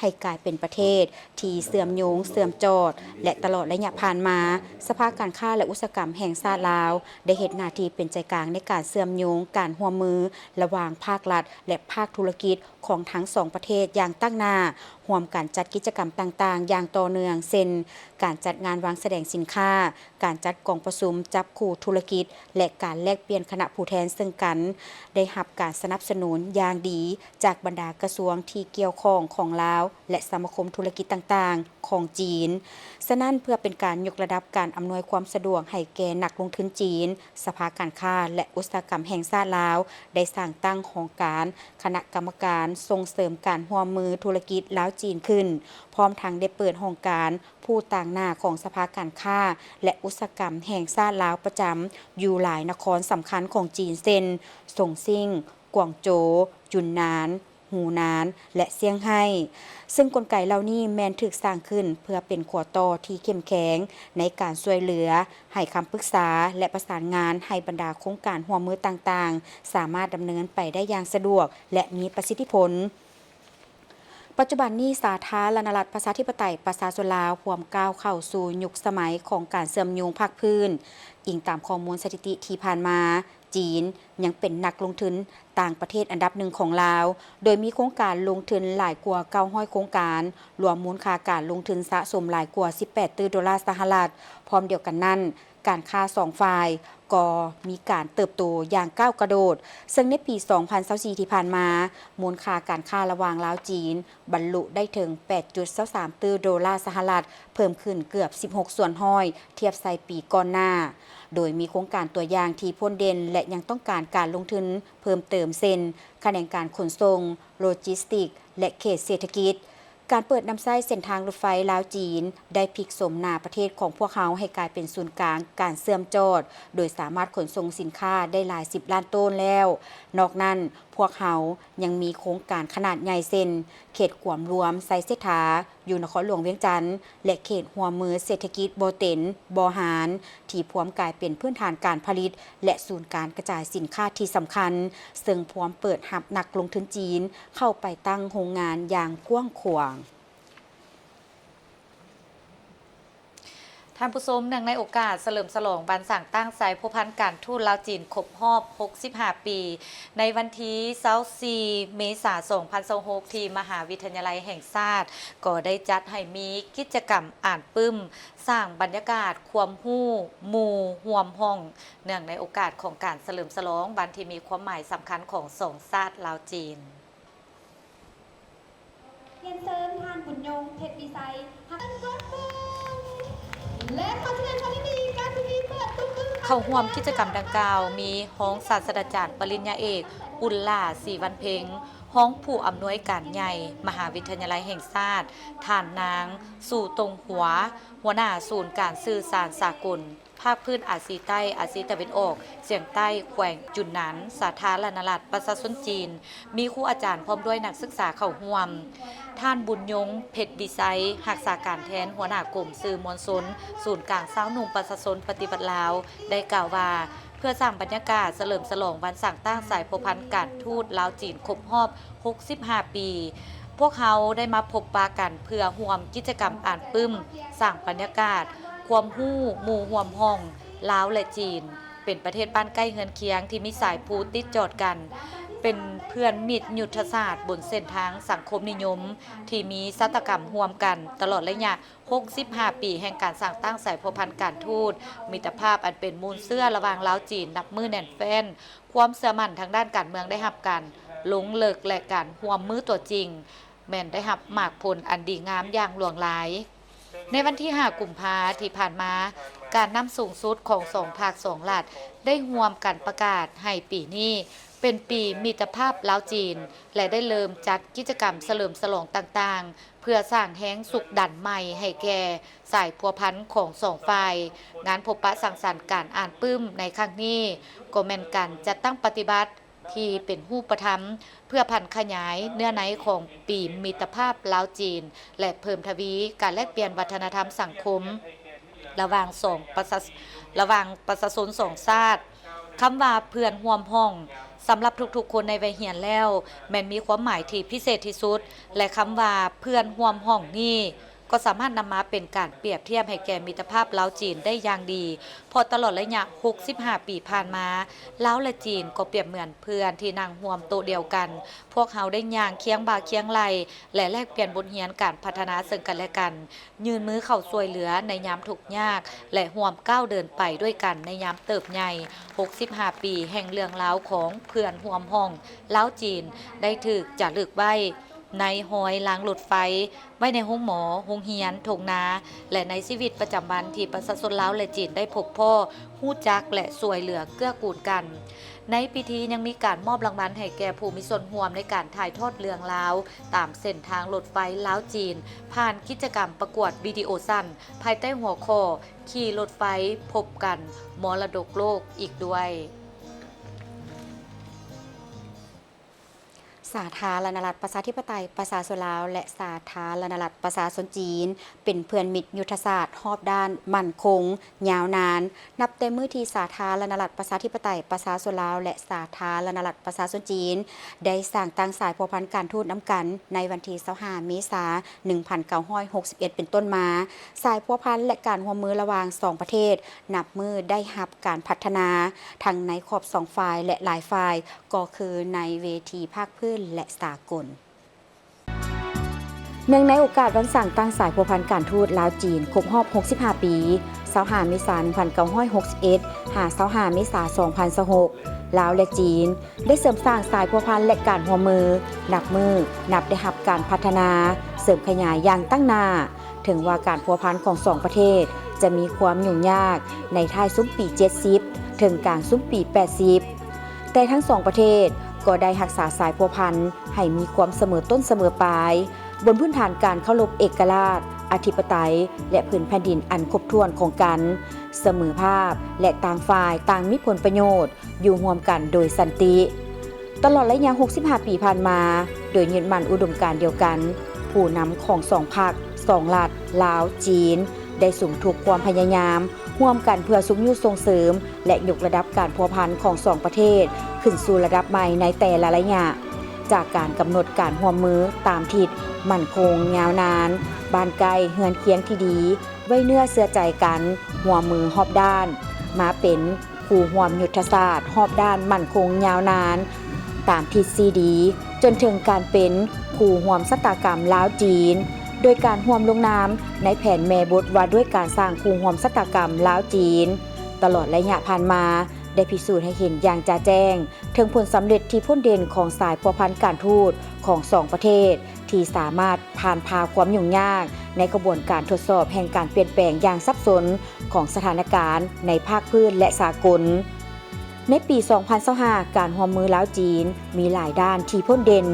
ໃຫ້ກາຍເປັນປະເທດທີ່ເຊື່ອມໂຍງ, ເຊື່ອມຈອດ ແລະ ຕະຫຼອດໄລຍະຜ່ານມາ, ສະພາການຄ້າ ແລະ ອຸດສາຫະກຳແຫ່ງຊາດລາວ ໄດ້ເຮັດໜ້າທີ່ເປັນໃຈກາງໃນການເຊື່ອມໂຍງການຮ່ວມມືລະຫວ່າງພາກລັດ ແລະ ພາກທຸລະກິດ ຂອງທັງສອງປະເທດຢ່າງຕັ້ງໜ້າ, ຮ່ວມກັນຈັດກິດຈະກຳຕ່າງໆຢ່າງຕໍ່ເນື່ອງ ເຊັ່ນ ການຈັດງານວາງສະແດງສິນຄ້າ, ການຈັດກອງປະຊຸມຈັບຄູ່ທຸລະກິດ ແລະ ການແລກປ່ຽນຄະນະຜູ້ແທນເຊິ່ງກັນ, ໄດ້ຮັບການສະໜັບສະໜູນຢ່າງດີຈາກບັນດາກະຊວງທີ່ກ່ຽວຂ້ອງຂອງລາວ ແລະ ສະມາຄົມທຸລະກິດຕ່າງໆຂອງຈີນ. ສະນັ້ນ, ເພື່ອເປັນການຍົກລະດັບການອຳນວຍຄວາມສະດວກໃຫ້ແກ່ນັກລົງທຶນຈີນ, ສະພາການຄ້າ ແລະ ອຸດສາຫະກຳແຫ່ງຊາດລາວ ໄດ້ສ້າງຕັ້ງຫ້ອງການ ຄະນະກຳມະການສົ່ງເສີມການຮ່ວມມືທຸລະກິດລາວ-ຈີນຂຶ້ນ, ພ້ອມທັງໄດ້ເປີດຫ້ອງການຜູ້ຕາງໜ້າຂອງສະພາການຄ້າ ແລະ ອຸດສາຫະກຳແຫ່ງຊາດລາວປະຈຳຢູ່ຫຼາຍນະຄອນສຳຄັນຂອງຈີນ ເຊັ່ນ ສົງຊິງ, ກວາງໂຈ, ຢຸນນານ, ຫູນານ ແລະ ຊຽງໄຮ້, ເຊິ່ງກົນໄກເຫຼົ່ານີ້ແມ່ນຖືກສ້າງຂຶ້ນເພື່ອເປັນຂົວຕໍ່ທີ່ເຂັ້ມແຂງໃນການຊ່ວຍເຫຼືອ, ໃຫ້ຄຳປຶກສາ ແລະ ປະສານງານໃຫ້ບັນດາໂຄງການຮ່ວມມືຕ່າງໆ ສາມາດດຳເນີນໄປໄດ້ຢ່າງສະດວກ ແລະ ມີປະສິດທິຜົນ. ປັດຈຸບັນນີ້ ສາທາລະນະລັດ ປະຊາທິປະໄຕ ປະຊາຊົນລາວ ພວມກ້າວເຂົ້າສູ່ຍຸກສະໄໝຂອງການເຊື່ອມໂຍງພາກພື້ນ. ອີງຕາມຂໍ້ມູນສະຖິຕິທີ່ຜ່ານມາ, ຈີນຍັງເປັນນັກລົງທຶນຕ່າງປະເທດອັນດັບໜຶ່ງຂອງລາວ, ໂດຍມີໂຄງການລົງທຶນຫຼາຍກວ່າເກົ້າຮ້ອຍໂຄງການ, ລວມມູນຄ່າການລົງທຶນສະສົມຫຼາຍກວ່າສິບແປດຕື້ໂດລາສະຫະລັດ. ພ້ອມດຽວກັນນັ້ນ, ການຄ້າສອງຝ່າຍກໍມີການເຕີບໂຕຢ່າງກ້າວກະໂດດ, ເຊິ່ງໃນປີສອງພັນຊາວສີ່ທີ່ຜ່ານມາ, ມູນຄ່າການຄ້າລະຫວ່າງລາວ-ຈີນ ບັນລຸໄດ້ເຖິງແປດຈຸດຊາວສາມຕື້ໂດລາສະຫະລັດ, ເພີ່ມຂຶ້ນເກືອບສິບຫົກສ່ວນຮ້ອຍ ທຽບໃສ່ປີກ່ອນໜ້າ, ໂດຍມີໂຄງການຕົວຢ່າງທີ່ພົ້ນເດັ່ນ ແລະ ຍັງຕ້ອງການການລົງທຶນເພີ່ມເຕີມ ເຊັ່ນ ຂະແໜງການຂົນສົ່ງ, ໂລຈິສຕິກ ແລະ ເຂດເສດຖະກິດ. ການເປີດນຳໃຊ້ເສັ້ນທາງລົດໄຟລາວ-ຈີນ ໄດ້ພິກໂສມໜ້າປະເທດຂອງພວກເຮົາໃຫ້ກາຍເປັນສູນກາງການເຊື່ອມຈອດ, ໂດຍສາມາດຂົນສົ່ງສິນຄ້າໄດ້ຫຼາຍສິບລ້ານໂຕນແລ້ວ. ນອກນັ້ນ, ພວກເຮົາຍັງມີໂຄງການຂະໜາດໃຫຍ່ ເຊັ່ນ ເຂດກວມລວມໄຊເສດຖາ ຢູ່ນະຄອນຫຼວງວຽງຈັນ ແລະ ເຂດຮ່ວມມືເສດຖະກິດບໍ່ເຕັນ, ບໍ່ຫານ ທີ່ພວມກາຍເປັນພື້ນຖານການຜະລິດ ແລະ ສູນການກະຈາຍສິນຄ້າທີ່ສຳຄັນ, ເຊິ່ງພວມເປີດຮັບນັກລົງທຶນຈີນເຂົ້າໄປຕັ້ງໂຮງງານຢ່າງກວ້າງຂວາງ. ທ່ານຜູ້ຊົມ, ເນື່ອງໃນໂອກາດສະເຫຼີມສະຫຼອງວັນສ້າງຕັ້ງສາຍພົວພັນການທູດລາວ-ຈີນຄົບຮອບຫົກສິບຫ້າປີ, ໃນວັນທີຊາວສີ່ເມສາ ສອງພັນຊາວຫົກ ທີ່ມະຫາວິທະຍາໄລແຫ່ງຊາດ ກໍໄດ້ຈັດໃຫ້ມີກິດຈະກຳອ່ານປຶ້ມ ສ້າງບັນຍາກາດຄວາມຮູ້ໝູ່ຮ່ວມຫ້ອງ ເນື່ອງໃນໂອກາດຂອງການສະເຫຼີມສະຫຼອງວັນທີ່ມີຄວາມໝາຍສຳຄັນຂອງສອງຊາດລາວ-ຈີນ. ຮຽນເຊີນທ່ານ ບຸນຍົງ ເພັດວິໄຊ ຮັກ ແລະ ຂໍສະແດງຄວາມຍິນດີກັບພິທີເປີດຕົວ. ເຂົ້າຮ່ວມກິດຈະກຳດັ່ງກ່າວ ມີຮອງສາດສະດາຈານປະລິນຍາເອກ ອຸນລາ ສີວັນເພັງ ຮອງຜູ້ອຳນວຍການໃຫຍ່ມະຫາວິທະຍາໄລແຫ່ງຊາດ, ທ່ານນາງ ຊູຕົງຫົວ ຫົວໜ້າສູນການສື່ສານສາກົນ ພາກພື້ນອາຊີໃຕ້, ອາຊີຕາເວັນອອກສຽງໃຕ້ ແຂວງຈຸນນານ ສາທາລະນະລັດ ປະຊາຊົນຈີນ, ມີຄູອາຈານພ້ອມດ້ວຍນັກສຶກສາເຂົ້າຮ່ວມ. ທ່ານ ບຸນຍົງ ເພັດວິໄຊ ຮັກສາການແທນຫົວໜ້າກົມສື່ມວນຊົນ ສູນກາງຊາວໜຸ່ມປະຊາຊົນປະຕິວັດລາວ ໄດ້ກ່າວວ່າ, ເພື່ອສ້າງບັນຍາກາດສະເຫຼີມສະຫຼອງວັນສ້າງຕັ້ງສາຍພົວພັນການທູດລາວ-ຈີນຄົບຮອບຫົກສິບຫ້າປີ, ພວກເຮົາໄດ້ມາພົບປະກັນເພື່ອຮ່ວມກິດຈະກຳອ່ານປຶ້ມ, ສ້າງບັນຍາກາດຄວາມຮູ້ໝູ່ຮ່ວມຫ້ອງ ລາວ ແລະ ຈີນ ເປັນປະເທດບ້ານໃກ້ເຮືອນຄຽງທີ່ມີສາຍພູຕິດຈອດກັນ, ເປັນເພື່ອນມິດຍຸດທະສາດບົນເສັ້ນທາງສັງຄົມນິຍົມ ທີ່ມີຊະຕາກຳຮ່ວມກັນຕະຫຼອດໄລຍະຫົກສິບຫ້າປີແຫ່ງການສ້າງຕັ້ງສາຍພົວພັນການທູດ, ມິດຕະພາບອັນເປັນມູນເຊື້ອລະຫວ່າງລາວ-ຈີນນັບມື້ແໜ້ນແຟ້ນ, ຄວາມເຊື່ອໝັ້ນທາງດ້ານການເມືອງໄດ້ຮັບການລົງເລິກ ແລະ ການຮ່ວມມືຕົວຈິງ ແມ່ນໄດ້ຮັບໝາກຜົນອັນດີງາມຢ່າງຫຼວງຫຼາຍ. ໃນວັນທີຫ້າ ກຸມພາທີ່ຜ່ານມາ, ການນຳສູງສຸດຂອງສອງພາກສອງລັດ ໄດ້ຮ່ວມກັນປະກາດໃຫ້ປີນີ້ເປັນປີມິດຕະພາບລາວ-ຈີນ ແລະ ໄດ້ເລີ່ມຈັດກິດຈະກຳສະເຫຼີມສະຫຼອງຕ່າງໆ ເພື່ອສ້າງແຮງຊຸກດັນໃໝ່ໃຫ້ແກ່ສາຍພົວພັນຂອງສອງຝ່າຍ. ງານພົບປະສັງສັນການອ່ານປຶ້ມໃນຄັ້ງນີ້ ກໍແມ່ນການຈັດຕັ້ງປະຕິບັດ ທີ່ເປັນຮູບປະທຳ ເພື່ອຜັນຂະຫຍາຍເນື້ອໃນຂອງປີມິດຕະພາບລາວ-ຈີນ ແລະ ເພີ່ມທະວີການແລກປ່ຽນວັດທະນະທຳສັງຄົມ ລະຫວ່າງສອງປະຊາ ລະຫວ່າງປະຊາຊົນສອງຊາດ. ຄຳວ່າເພື່ອນຮ່ວມຫ້ອງ ສຳລັບທຸກໆຄົນໃນໄວຮຽນແລ້ວ ແມ່ນມີຄວາມໝາຍທີ່ພິເສດທີ່ສຸດ ແລະ ຄຳວ່າເພື່ອນຮ່ວມຫ້ອງນີ້ ກໍສາມາດນຳມາເປັນການປຽບທຽບໃຫ້ແກ່ມິດຕະພາບລາວ-ຈີນໄດ້ຢ່າງດີ, ເພາະຕະຫຼອດໄລຍະຫົກສິບຫ້າປີຜ່ານມາ, ລາວ ແລະ ຈີນກໍປຽບເໝືອນເພື່ອນທີ່ນັ່ງຮ່ວມໂຕະດຽວກັນ. ພວກເຮົາໄດ້ຍ່າງຄຽງບ່າຄຽງໄຫຼ່ ແລະ ແລກປ່ຽນບົດຮຽນການພັດທະນາເຊິ່ງກັນແລະກັນ, ຍື່ນມືເຂົ້າຊ່ວຍເຫຼືອໃນຍາມທຸກຍາກ ແລະ ຮ່ວມກ້າວເດີນໄປດ້ວຍກັນໃນຍາມເຕີບໃຫຍ່. ຫົກສິບຫ້າປີແຫ່ງເລື່ອງລາວຂອງເພື່ອນຮ່ວມຫ້ອງລາວ-ຈີນ ໄດ້ຖືກຈາລຶກໄວ້ ໃນຮອຍລາງລົດໄຟ, ໄວ້ໃນໂຮງໝໍ, ໂຮງຮຽນ, ທົ່ງນາ ແລະ ໃນຊີວິດປະຈຳວັນທີ່ປະຊາຊົນລາວ ແລະ ຈີນໄດ້ພົບພໍ້, ຮູ້ຈັກ ແລະ ຊ່ວຍເຫຼືອເກື້ອກູນກັນ. ໃນພິທີຍັງມີການມອບລາງວັນໃຫ້ແກ່ຜູ້ມີສ່ວນຮ່ວມໃນການຖ່າຍທອດເລື່ອງລາວຕາມເສັ້ນທາງລົດໄຟລາວ-ຈີນ ຜ່ານກິດຈະກຳປະກວດວິດີໂອສັ້ນ ພາຍໃຕ້ຫົວຂໍ້ ຂີ່ລົດໄຟພົບກັນ ມໍລະດົກໂລກ ອີກດ້ວຍ. ສາທາລະນະລັດ ປະຊາທິປະໄຕ ປະຊາຊົນລາວ ແລະ ສາທາລະນະລັດ ປະຊາຊົນຈີນ ເປັນເພື່ອນມິດຍຸດທະສາດຮອບດ້ານໝັ້ນຄົງຍາວນານ. ນັບແຕ່ມື້ທີ່ສາທາລະນະລັດ ປະຊາທິປະໄຕ ປະຊາຊົນລາວ ແລະ ສາທາລະນະລັດ ປະຊາຊົນຈີນ ໄດ້ສ້າງຕັ້ງສາຍພົວພັນການທູດນຳກັນ ໃນວັນທີຊາວຫ້າ ເມສາ ໜຶ່ງພັນເກົ້າຮ້ອຍຫົກສິບເອັດ ເປັນຕົ້ນມາ, ສາຍພົວພັນ ແລະ ການຮ່ວມມືລະຫວ່າງສອງປະເທດ ນັບມື້ໄດ້ຮັບການພັດທະນາ ທັງໃນຂອບສອງຝ່າຍ ແລະ ຫຼາຍຝ່າຍ ກໍຄືໃນເວທີພາກພື້ນ ແລະ ສາກົນ. ເນື່ອງໃນໂອກາດວັນສ້າງຕັ້ງສາຍພົວພັນການທູດລາວ-ຈີນ ຄົບຮອບຫົກສິບຫ້າປີ, ຊາວຫ້າ ເມສາ ໜຶ່ງພັນເກົ້າຮ້ອຍຫົກສິບເອັດ ຫາ ຊາວຫ້າ ເມສາ ສອງພັນຊາວຫົກ, ລາວ ແລະ ຈີນ ໄດ້ເສີມສ້າງສາຍພົວພັນ ແລະ ການຮ່ວມມື ນັບມື້ນັບໄດ້ຮັບການພັດທະນາ, ເສີມຂະຫຍາຍຢ່າງຕັ້ງໜ້າ. ເຖິງວ່າການພົວພັນຂອງສອງປະເທດຈະມີຄວາມຫຍຸ້ງຍາກໃນທ້າຍຊຸມປີເຈັດສິບ ເຖິງກາງຊຸມປີແປດສິບ, ແຕ່ທັງສອງປະເທດກໍໄດ້ຮັກສາສາຍພົວພັນໃຫ້ມີຄວາມສະເໝີຕົ້ນສະເໝີປາຍ, ບົນພື້ນຖານການເຄົາລົບເອກະລາດ, ອະທິປະໄຕ ແລະ ພື້ນແຜ່ນດິນອັນຄົບຖ້ວນຂອງກັນ, ສະເໝີພາບ ແລະ ຕ່າງຝ່າຍຕ່າງມີຜົນປະໂຫຍດ ຢູ່ຮ່ວມກັນໂດຍສັນຕິ. ຕະຫຼອດໄລຍະຫົກສິບຫ້າປີຜ່ານມາ, ໂດຍຍຶດໝັ້ນອຸດົມການດຽວກັນ, ຜູ້ນຳຂອງສອງພັກ, ສອງລັດ, ລາວ, ຈີນ ໄດ້ສຸມທຸກຄວາມພະຍາຍາມ ຮ່ວມກັນເພື່ອຊຸກຍູ້ສົ່ງເສີມ ແລະ ຍົກລະດັບການພົວພັນຂອງສອງປະເທດຂຶ້ນສູ່ລະດັບໃໝ່ໃນແຕ່ລະໄລຍະ, ຈາກການກຳນົດການຮ່ວມມືຕາມທິດໝັ້ນຄົງຍາວນານ, ບ້ານໃກ້ເຮືອນຄຽງທີ່ດີ, ໄວ້ເນື້ອເຊື່ອໃຈກັນ, ຮ່ວມມືຮອບດ້ານ, ມາເປັນຄູ່ຮ່ວມຍຸດທະສາດຮອບດ້ານໝັ້ນຄົງຍາວນານ ຕາມທິດຊີດີ, ຈົນເຖິງການເປັນຄູ່ຮ່ວມຊະຕາກຳລາວ-ຈີນ, ໂດຍການຮ່ວມລົງນາມໃນແຜນແມ່ບົດວ່າດ້ວຍການສ້າງຄູ່ຮ່ວມຊະຕາກຳລາວ-ຈີນ ຕະຫຼອດໄລຍະຜ່ານມາ ໄດ້ພິສູດໃຫ້ເຫັນຢ່າງຈະແຈ້ງ ເຖິງຜົນສຳເລັດທີ່ພົ້ນເດັ່ນຂອງສາຍພົວພັນການທູດຂອງສອງປະເທດ ທີ່ສາມາດຜ່ານຜ່າຄວາມຫຍຸ້ງຍາກໃນຂະບວນການທົດສອບແຫ່ງການປ່ຽນແປງຢ່າງສັບສົນຂອງສະຖານະການໃນພາກພື້ນ ແລະ ສາກົນ. ໃນປີສອງພັນຊາວຫ້າ ການຮ່ວມມືລາວ-ຈີນມີຫຼາຍດ້ານທີ່ພົ້ນເດັ່ນ,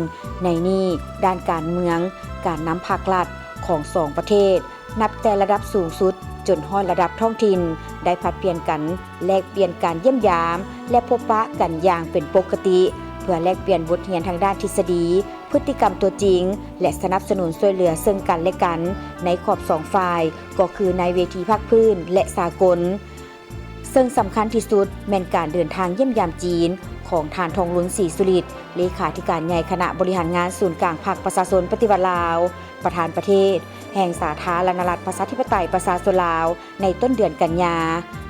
ໃນນີ້ດ້ານການເມືອງ, ການນຳພາກລັດຂອງສອງປະເທດ ນັບແຕ່ລະດັບສູງສຸດຈົນຮອດລະດັບທ້ອງຖິ່ນ ໄດ້ຜັດປ່ຽນກັນ ແລກປ່ຽນການຢ້ຽມຢາມ ແລະ ພົບປະກັນຢ່າງເປັນປົກກະຕິ ເພື່ອແລກປ່ຽນບົດຮຽນທາງດ້ານທິດສະດີ, ພຶດຕິກຳຕົວຈິງ ແລະ ສະໜັບສະໜູນຊ່ວຍເຫຼືອເຊິ່ງກັນ ແລະ ກັນ ໃນຂອບສອງຝ່າຍ ກໍຄືໃນເວທີພາກພື້ນ ແລະ ສາກົນ. ເຊິ່ງສຳຄັນທີ່ສຸດແມ່ນການເດີນທາງຢ້ຽມຢາມຈີນຂອງທ່ານ ທອງລຸນ ສີສຸລິດ ເລຂາທິການໃຫຍ່ຄະນະບໍລິຫານງານສູນກາງພັກປະຊາຊົນປະຕິວັດລາວ, ປະທານປະເທດແຫ່ງສາທາລະນະລັດ ປະຊາທິປະໄຕ ປະຊາຊົນລາວ ໃນຕົ້ນເດືອນກັນຍາ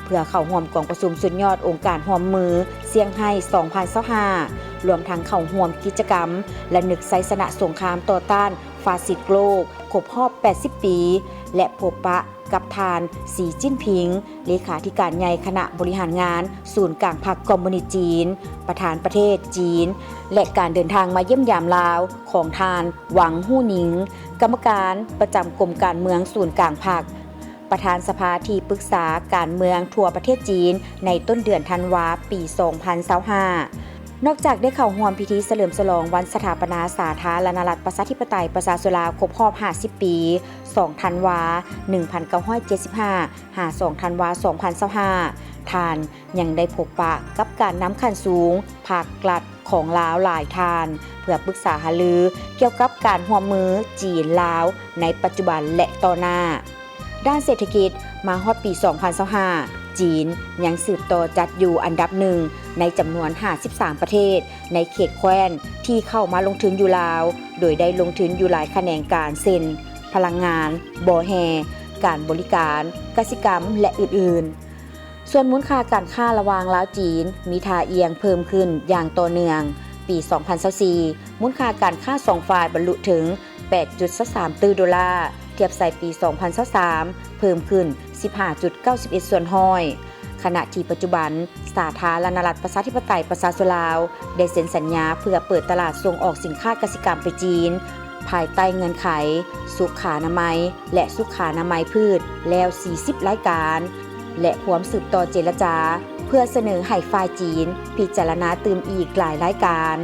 ເພື່ອເຂົ້າຮ່ວມກອງປະຊຸມສຸດຍອດອົງການຮ່ວມມືຊຽງໄຮ້ ສອງພັນຊາວຫ້າ ລວມທັງເຂົ້າຮ່ວມກິດຈະກຳລະນຶກໄຊຊະນະສົງຄາມຕໍ່ຕ້ານຟາຊິດໂລກ ຄົບຮອບແປດສິບປີ ແລະ ພົບປະ ກັບທ່ານ ສີ ຈິ້ນຜິງ ເລຂາທິການໃຫຍ່ຄະນະບໍລິຫານງານສູນກາງພັກຄອມມູນິດຈີນ, ປະທານປະເທດຈີນ ແລະ ການເດີນທາງມາຢ້ຽມຢາມລາວຂອງທ່ານ ຫວັງ ຫູ່ໜິງ ກຳມະການປະຈຳກົມການເມືອງສູນກາງພັກ, ປະທານສະພາທີ່ປຶກສາການເມືອງທົ່ວປະເທດຈີນ ໃນຕົ້ນເດືອນທັນວາ ປີສອງພັນຊາວຫ້າ. ນອກຈາກໄດ້ເຂົ້າຮ່ວມພິທີສະເຫຼີມສະຫຼອງວັນສະຖາປະນາສາທາລະນະລັດ ປະຊາທິປະໄຕ ປະຊາຊົນລາວ ຄົບຮອບຫ້າສິບປີ ສອງທັນວາ ໜຶ່ງພັນເກົ້າຮ້ອຍເຈັດສິບຫ້າ ຫາ ສອງທັນວາ ສອງພັນຊາວຫ້າ ທ່ານຍັງໄດ້ພົບປະກັບການນຳຂັ້ນສູງພາກລັດ ຂອງລາວຫຼາຍທ່ານ ເພື່ອປຶກສາຫາລືກ່ຽວກັບການຮ່ວມມືຈີນ-ລາວໃນປັດຈຸບັນ ແລະ ຕໍ່ໜ້າ. ດ້ານເສດຖະກິດ, ມາຮອດປີສອງພັນຊາວຫ້າ ຈີນຍັງສືບຕໍ່ຈັດຢູ່ອັນດັບໜຶ່ງໃນຈຳນວນຫ້າສິບສາມປະເທດໃນເຂດແຄວ້ນທີ່ເຂົ້າມາລົງທຶນຢູ່ລາວ, ໂດຍໄດ້ລົງທຶນຢູ່ຫຼາຍຂະແໜງການ ເຊັ່ນ ພະລັງງານ, ບໍ່ແຮ່, ການບໍລິການ, ກະສິກຳ ແລະ ອື່ນໆ. ສ່ວນມູນຄ່າການຄ້າລະຫວ່າງລາວ-ຈີນ ມີທ່າອ່ຽງເພີ່ມຂຶ້ນຢ່າງຕໍ່ເນື່ອງ. ປີສອງພັນຊາວສີ່ ມູນຄ່າການຄ້າສອງຝ່າຍບັນລຸເຖິງແປດຈຸດຊາວສາມຕື້ໂດລາ, ທຽບໃສ່ປີສອງພັນຊາວສາມ ເພີ່ມຂຶ້ນສິບຫ້າຈຸດເກົ້າສິບເອັດສ່ວນຮ້ອຍ. ຂະນະທີ່ປັດຈຸບັນ ສາທາລະນະລັດປະຊາທິປະໄຕປະຊາຊົນລາວ ໄດ້ເຊັນສັນຍາເພື່ອເປີດຕະຫຼາດສົ່ງອອກສິນຄ້າກະສິກຳໄປຈີນ ພາຍໃຕ້ເງື່ອນໄຂ ສຸຂານາໄມ ແລະ ສຸຂານາໄມພືດ ແລ້ວສີ່ສິບລາຍການ ແລະ ພວມສືບຕໍ່ເຈລະຈາ ເພື່ອສະເໜີໃຫ້ຝ່າຍຈີນພິຈາລະນາຕື່ມອີກຫຼາຍລາຍການ.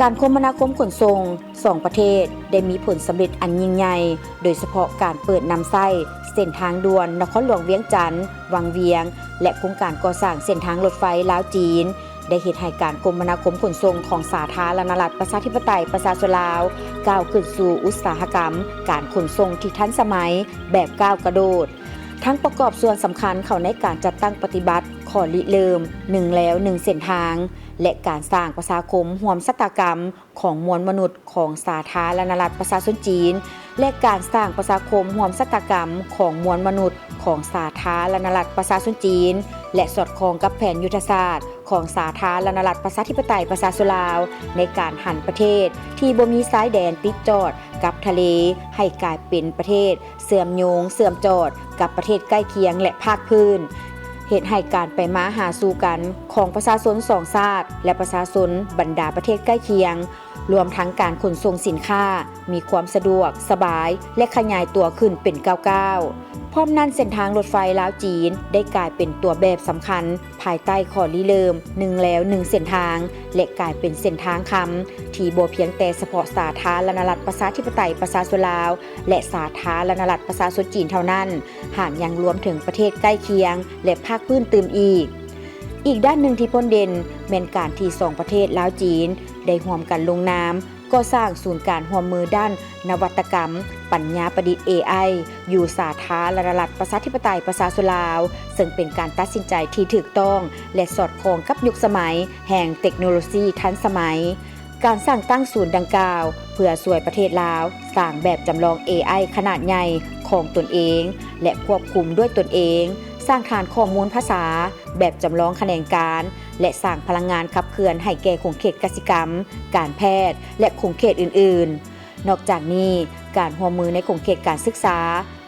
ການຄົມມະນາຄົມຂົນສົ່ງສອງປະເທດໄດ້ມີຜົນສຳເລັດອັນຍິ່ງໃຫຍ່, ໂດຍສະເພາະການເປີດນຳໃຊ້ເສັ້ນທາງດ່ວນນະຄອນຫຼວງວຽງຈັນ-ວັງວຽງ ແລະ ໂຄງການກໍ່ສ້າງເສັ້ນທາງລົດໄຟລາວ-ຈີນ ໄດ້ເຮັດໃຫ້ການຄົມມະນາຄົມຂົນສົ່ງຂອງສາທາລະນະລັດປະຊາທິປະໄຕປະຊາຊົນລາວ ກ້າວຂຶ້ນສູ່ອຸດສາຫະກຳການຂົນສົ່ງທີ່ທັນສະໄໝແບບກ້າວກະໂດດ, ທັງປະກອບສ່ວນສຳຄັນເຂົ້າໃນການຈັດຕັ້ງປະຕິບັດຂໍ້ລິເລີ່ມໜຶ່ງແລວໜຶ່ງເສັ້ນທາງ ແລະ ການສ້າງປະຊາຄົມຮ່ວມຊະຕາກຳຂອງມວນມະນຸດຂອງສາທາລະນະລັດປະຊາຊົນຈີນ ແລະ ການສ້າງປະຊາຄົມຮ່ວມຊະຕາກຳຂອງມວນມະນຸດຂອງສາທາລະນະລັດປະຊາຊົນຈີນ ແລະ ສອດຄ່ອງກັບແຜນຍຸດທະສາດຂອງສາທາລະນະລັດປະຊາທິປະໄຕປະຊາຊົນລາວ ໃນການຫັນປະເທດທີ່ບໍ່ມີຊາຍແດນຕິດຈອດກັບທະເລ ໃຫ້ກາຍເປັນປະເທດເຊື່ອມໂຍງເຊື່ອມຈອດກັບປະເທດໃກ້ຄຽງ ແລະ ພາກພື້ນ, ເຮັດໃຫ້ການໄປມາຫາສູ່ກັນຂອງປະຊາຊົນສອງຊາດ ແລະ ປະຊາຊົນບັນດາປະເທດໃກ້ຄຽງ ລວມທັງການຂົນສົ່ງສິນຄ້າ ມີຄວາມສະດວກສະບາຍ ແລະ ຂະຫຍາຍຕົວຂຶ້ນເປັນກ້າວໆ. ພ້ອມນັ້ນ, ເສັ້ນທາງລົດໄຟລາວ-ຈີນ ໄດ້ກາຍເປັນຕົວແບບສຳຄັນ ພາຍໃຕ້ຂໍ້ລິເລີ່ມໜຶ່ງແລວໜຶ່ງເສັ້ນທາງ ແລະ ກາຍເປັນເສັ້ນທາງຄຳ ທີ່ບໍ່ພຽງແຕ່ສະເພາະສາທາລະນະລັດປະຊາທິປະໄຕປະຊາຊົນລາວ ແລະ ສາທາລະນະລັດປະຊາຊົນຈີນເທົ່ານັ້ນ, ຫາກຍັງລວມເຖິງປະເທດໃກ້ຄຽງ ແລະ ພາກພື້ນຕື່ມອີກ. ອີກດ້ານໜຶ່ງທີ່ພົ້ນເດັ່ນ ແມ່ນການທີ່ສອງປະເທດລາວ-ຈີນ ໄດ້ຮ່ວມກັນລົງນາມ ກໍ່ສ້າງສູນການຮ່ວມມືດ້ານນະວັດຕະກຳປັນຍາປະດິດ ເອໄອ ຢູ່ສາທາລະນະລັດປະຊາທິປະໄຕປະຊາຊົນລາວ, ເຊິ່ງເປັນການຕັດສິນໃຈທີ່ຖືກຕ້ອງ ແລະ ສອດຄ່ອງກັບຍຸກສະໄໝແຫ່ງເຕັກໂນໂລຊີທັນສະໄໝ. ການສ້າງຕັ້ງສູນດັ່ງກ່າວ ເພື່ອຊ່ວຍປະເທດລາວສ້າງແບບຈຳລອງ ເອໄອ ຂະໜາດໃຫຍ່ຂອງຕົນເອງ ແລະ ຄວບຄຸມດ້ວຍຕົນເອງ, ສ້າງຖານຂໍ້ມູນພາສາແບບຈຳລອງຂະແໜງການ ແລະ ສ້າງພະລັງງານຂັບເຄື່ອນໃຫ້ແກ່ຂົງເຂດກະສິກຳ, ການແພດ ແລະ ຂົງເຂດອື່ນໆ. ນອກຈາກນີ້, ການຮ່ວມມືໃນຂົງເຂດການສຶກສາ,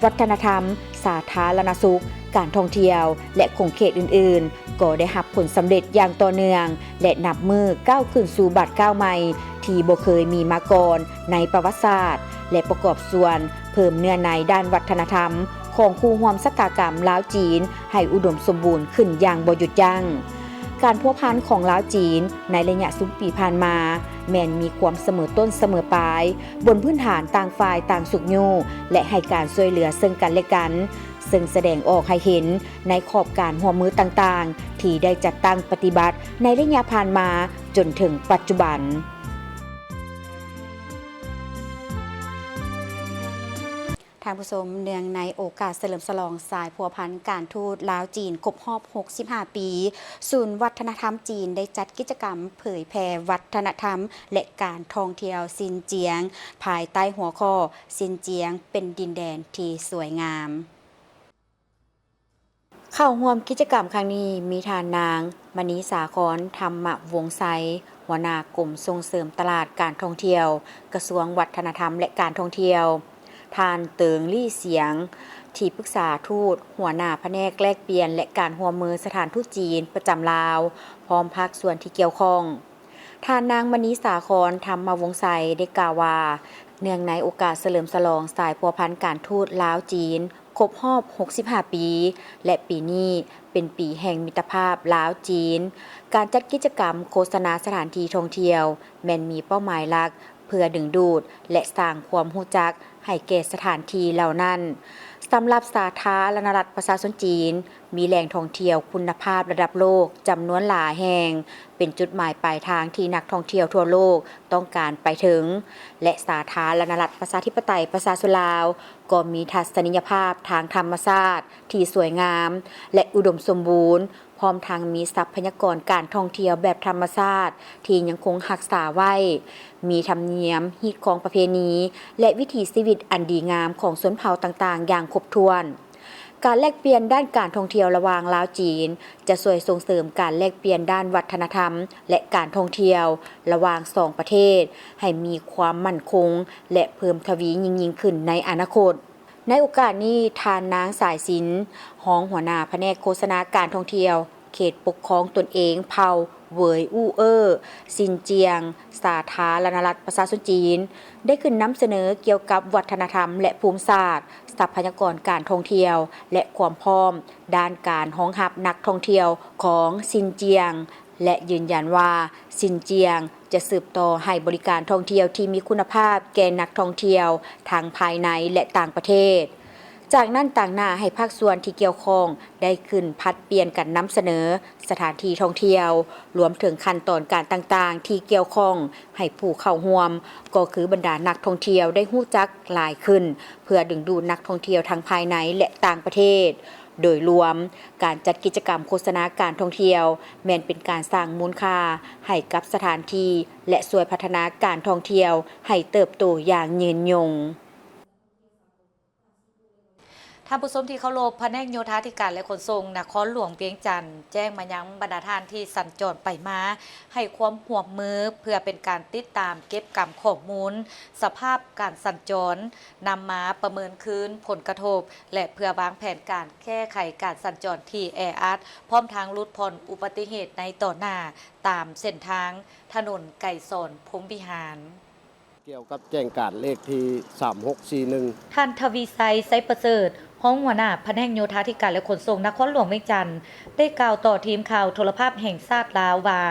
ວັດທະນະທຳ, ສາທາລະນະສຸກ, ການທ່ອງທ່ຽວ ແລະ ຂົງເຂດອື່ນໆ ກໍໄດ້ຮັບຜົນສຳເລັດຢ່າງຕໍ່ເນື່ອງ ແລະ ນັບມື້ກ້າວຂຶ້ນສູ່ບາດກ້າວໃໝ່ທີ່ບໍ່ເຄີຍມີມາກ່ອນໃນປະຫວັດສາດ ແລະ ປະກອບສ່ວນເພີ່ມເນື້ອໃນດ້ານວັດທະນະທຳຂອງຄູ່ຮ່ວມຊະຕາກຳລາວ-ຈີນ ໃຫ້ອຸດົມສົມບູນຂຶ້ນຢ່າງບໍ່ຢຸດຢັ້ງ. ການພົວພັນຂອງລາວ-ຈີນໃນໄລຍະຊຸມປີຜ່ານມາ ແມ່ນມີຄວາມສະເໝີຕົ້ນສະເໝີປາຍ, ບົນພື້ນຖານຕ່າງຝ່າຍຕ່າງຊຸກຍູ້ ແລະ ໃຫ້ການຊ່ວຍເຫຼືອເຊິ່ງກັນແລະກັນ, ເຊິ່ງສະແດງອອກໃຫ້ເຫັນໃນຂອບການຮ່ວມມືຕ່າງໆ ທີ່ໄດ້ຈັດຕັ້ງປະຕິບັດໃນໄລຍະຜ່ານມາຈົນເຖິງປັດຈຸບັນ. ທ່ານຜູ້ຊົມ, ເນື່ອງໃນໂອກາດສະເຫຼີມສະຫຼອງສາຍພົວພັນການທູດລາວ-ຈີນຄົບຮອບຫົກສິບຫ້າປີ, ສູນວັດທະນະທຳຈີນໄດ້ຈັດກິດຈະກຳເຜີຍແຜ່ວັດທະນະທຳ ແລະ ການທ່ອງທ່ຽວຊິນຈຽງ ພາຍໃຕ້ຫົວຂໍ້ ຊິນຈຽງເປັນດິນແດນທີ່ສວຍງາມ. ເຂົ້າຮ່ວມກິດຈະກຳຄັ້ງນີ້ ມີທ່ານນາງ ມະນີສາຄອນ ທຳມະວົງໄຊ, ຫົວໜ້າກົມສົ່ງເສີມຕະຫຼາດການທ່ອງທ່ຽວ, ກະຊວງວັດທະນະທຳ ແລະ ການທ່ອງທ່ຽວ, ທ່ານ ເຕີງ ລີ້ສຽງ, ທີ່ປຶກສາທູດ, ຫົວໜ້າພະແນກແລກປ່ຽນ ແລະ ການຮ່ວມມືສະຖານທູດຈີນປະຈຳລາວ, ພ້ອມພາກສ່ວນທີ່ກ່ຽວຂ້ອງ. ທ່ານນາງ ມະນີສາຄອນ ທຳມະວົງໄຊ ໄດ້ກ່າວວ່າ, ເນື່ອງໃນໂອກາດສະເຫຼີມສະຫຼອງສາຍພົວພັນການທູດລາວ-ຈີນ ຄົບຮອບຫົກສິບຫ້າປີ ແລະ ປີນີ້ເປັນປີແຫ່ງມິດຕະພາບລາວ-ຈີນ, ການຈັດກິດຈະກຳໂຄສະນາສະຖານທີ່ທ່ອງທ່ຽວ ແມ່ນມີເປົ້າໝາຍຫຼັກເພື່ອດຶງດູດ ແລະ ສ້າງຄວາມຮູ້ຈັກໃຫ້ແກ່ສະຖານທີ່ເຫຼົ່ານັ້ນ. ສຳລັບສາທາລະນະລັດປະຊາຊົນຈີນ, ມີແຫຼ່ງທ່ອງທ່ຽວຄຸນນະພາບລະດັບໂລກຈຳນວນຫຼາຍແຫ່ງ ເປັນຈຸດໝາຍປາຍທາງທີ່ນັກທ່ອງທ່ຽວທົ່ວໂລກຕ້ອງການໄປເຖິງ ແລະ ສາທາລະນະລັດປະຊາທິປະໄຕປະຊາຊົນລາວ ກໍມີທັດສະນີຍະພາບທາງທຳມະຊາດທີ່ສວຍງາມ ແລະ ອຸດົມສົມບູນ, ພ້ອມທັງມີຊັບພະຍາກອນການທ່ອງທ່ຽວແບບທຳມະຊາດທີ່ຍັງຄົງຮັກສາໄວ້, ມີທຳນຽມ, ຮີດຄອງປະເພນີ ແລະ ວິຖີຊີວິດອັນດີງາມຂອງຊົນເຜົ່າຕ່າງໆຢ່າງຄົບຖ້ວນ. ການແລກປ່ຽນດ້ານການທ່ອງທ່ຽວລະຫວ່າງລາວ-ຈີນ ຈະຊ່ວຍສົ່ງເສີມການແລກປ່ຽນດ້ານວັດທະນະທຳ ແລະ ການທ່ອງທ່ຽວລະຫວ່າງສອງປະເທດ ໃຫ້ມີຄວາມໝັ້ນຄົງ ແລະ ເພີ່ມທະວີຍິ່ງໆຂຶ້ນໃນອະນາຄົດ. ໃນໂອກາດນີ້, ທ່ານນາງ ສາຍສິນ ຮອງຫົວໜ້າພະແນກໂຄສະນາການທ່ອງທ່ຽວ ເຂດປົກຄອງຕົນເອງເຜົ່າເຫວີຍອູ່ເອີ ຊິນຈຽງ ສາທາລະນະລັດປະຊາຊົນຈີນ ໄດ້ຂຶ້ນນຳສະເໜີກ່ຽວກັບວັດທະນະທຳ ແລະ ພູມສາດ, ຊັບພະຍາກອນການທ່ອງທ່ຽວ ແລະ ຄວາມພ້ອມດ້ານການຮອງຮັບນັກທ່ອງທ່ຽວຂອງຊິນຈຽງ ແລະ ຢືນຢັນວ່າຊິນຈຽງຈະສືບຕໍ່ໃຫ້ບໍລິການທ່ອງທ່ຽວທີ່ມີຄຸນນະພາບແກ່ນັກທ່ອງທ່ຽວທັງພາຍໃນ ແລະ ຕ່າງປະເທດ. ຈາກນັ້ນຕາງໜ້າໃຫ້ພາກສ່ວນທີ່ກ່ຽວຂ້ອງໄດ້ຂຶ້ນຜັດປ່ຽນກັນນຳສະເໜີສະຖານທີ່ທ່ອງທ່ຽວ, ລວມເຖິງຂັ້ນຕອນການຕ່າງໆທີ່ກ່ຽວຂ້ອງໃຫ້ຜູ້ເຂົ້າຮ່ວມ, ກໍຄືບັນດານັກທ່ອງທ່ຽວໄດ້ຮູ້ຈັກຫຼາຍຂຶ້ນ, ເພື່ອດຶງດູດນັກທ່ອງທ່ຽວທັງພາຍໃນ ແລະ ຕ່າງປະເທດ. ໂດຍລວມ, ການຈັດກິດຈະກຳໂຄສະນາການທ່ອງທ່ຽວ ແມ່ນເປັນການສ້າງມູນຄ່າໃຫ້ກັບສະຖານທີ່ ແລະ ຊ່ວຍພັດທະນາການທ່ອງທ່ຽວໃຫ້ເຕີບໂຕຢ່າງຍືນຍົງ. ທ່ານຜູ້ຊົມທີ່ເຄົາລົບ, ພະແນກໂຍທາທິການ ແລະ ຂົນສົ່ງນະຄອນຫຼວງວຽງຈັນ ແຈ້ງມາຍັງບັນດາທ່ານທີ່ສັນຈອນໄປມາ ໃຫ້ຄວາມຮ່ວມມືເພື່ອເປັນການຕິດຕາມເກັບກຳຂໍ້ມູນສະພາບການສັນຈອນ, ນຳມາປະເມີນຄືນຜົນກະທົບ ແລະ ເພື່ອວາງແຜນການແກ້ໄຂການສັນຈອນທີ່ແອອັດ, ພ້ອມທັງຫຼຸດຜ່ອນອຸບັດຕິເຫດໃນຕໍ່ໜ້າຕາມເສັ້ນທາງຖະໜົນໄກສອນ ພົມວິຫານ. ກ່ຽວກັບແຈ້ງການເລກທີສາມຫົກສີ່ໜຶ່ງ. ທ່ານ ທະວີໄຊ ໄຊປະເສີດ ຮອງຫົວໜ້າພະແນກໂຍທາທິການ ແລະ ຂົນສົ່ງນະຄອນຫຼວງວຽງຈັນ ໄດ້ກ່າວຕໍ່ທີມຂ່າວໂທລະພາບແຫ່ງຊາດລາວວ່າ,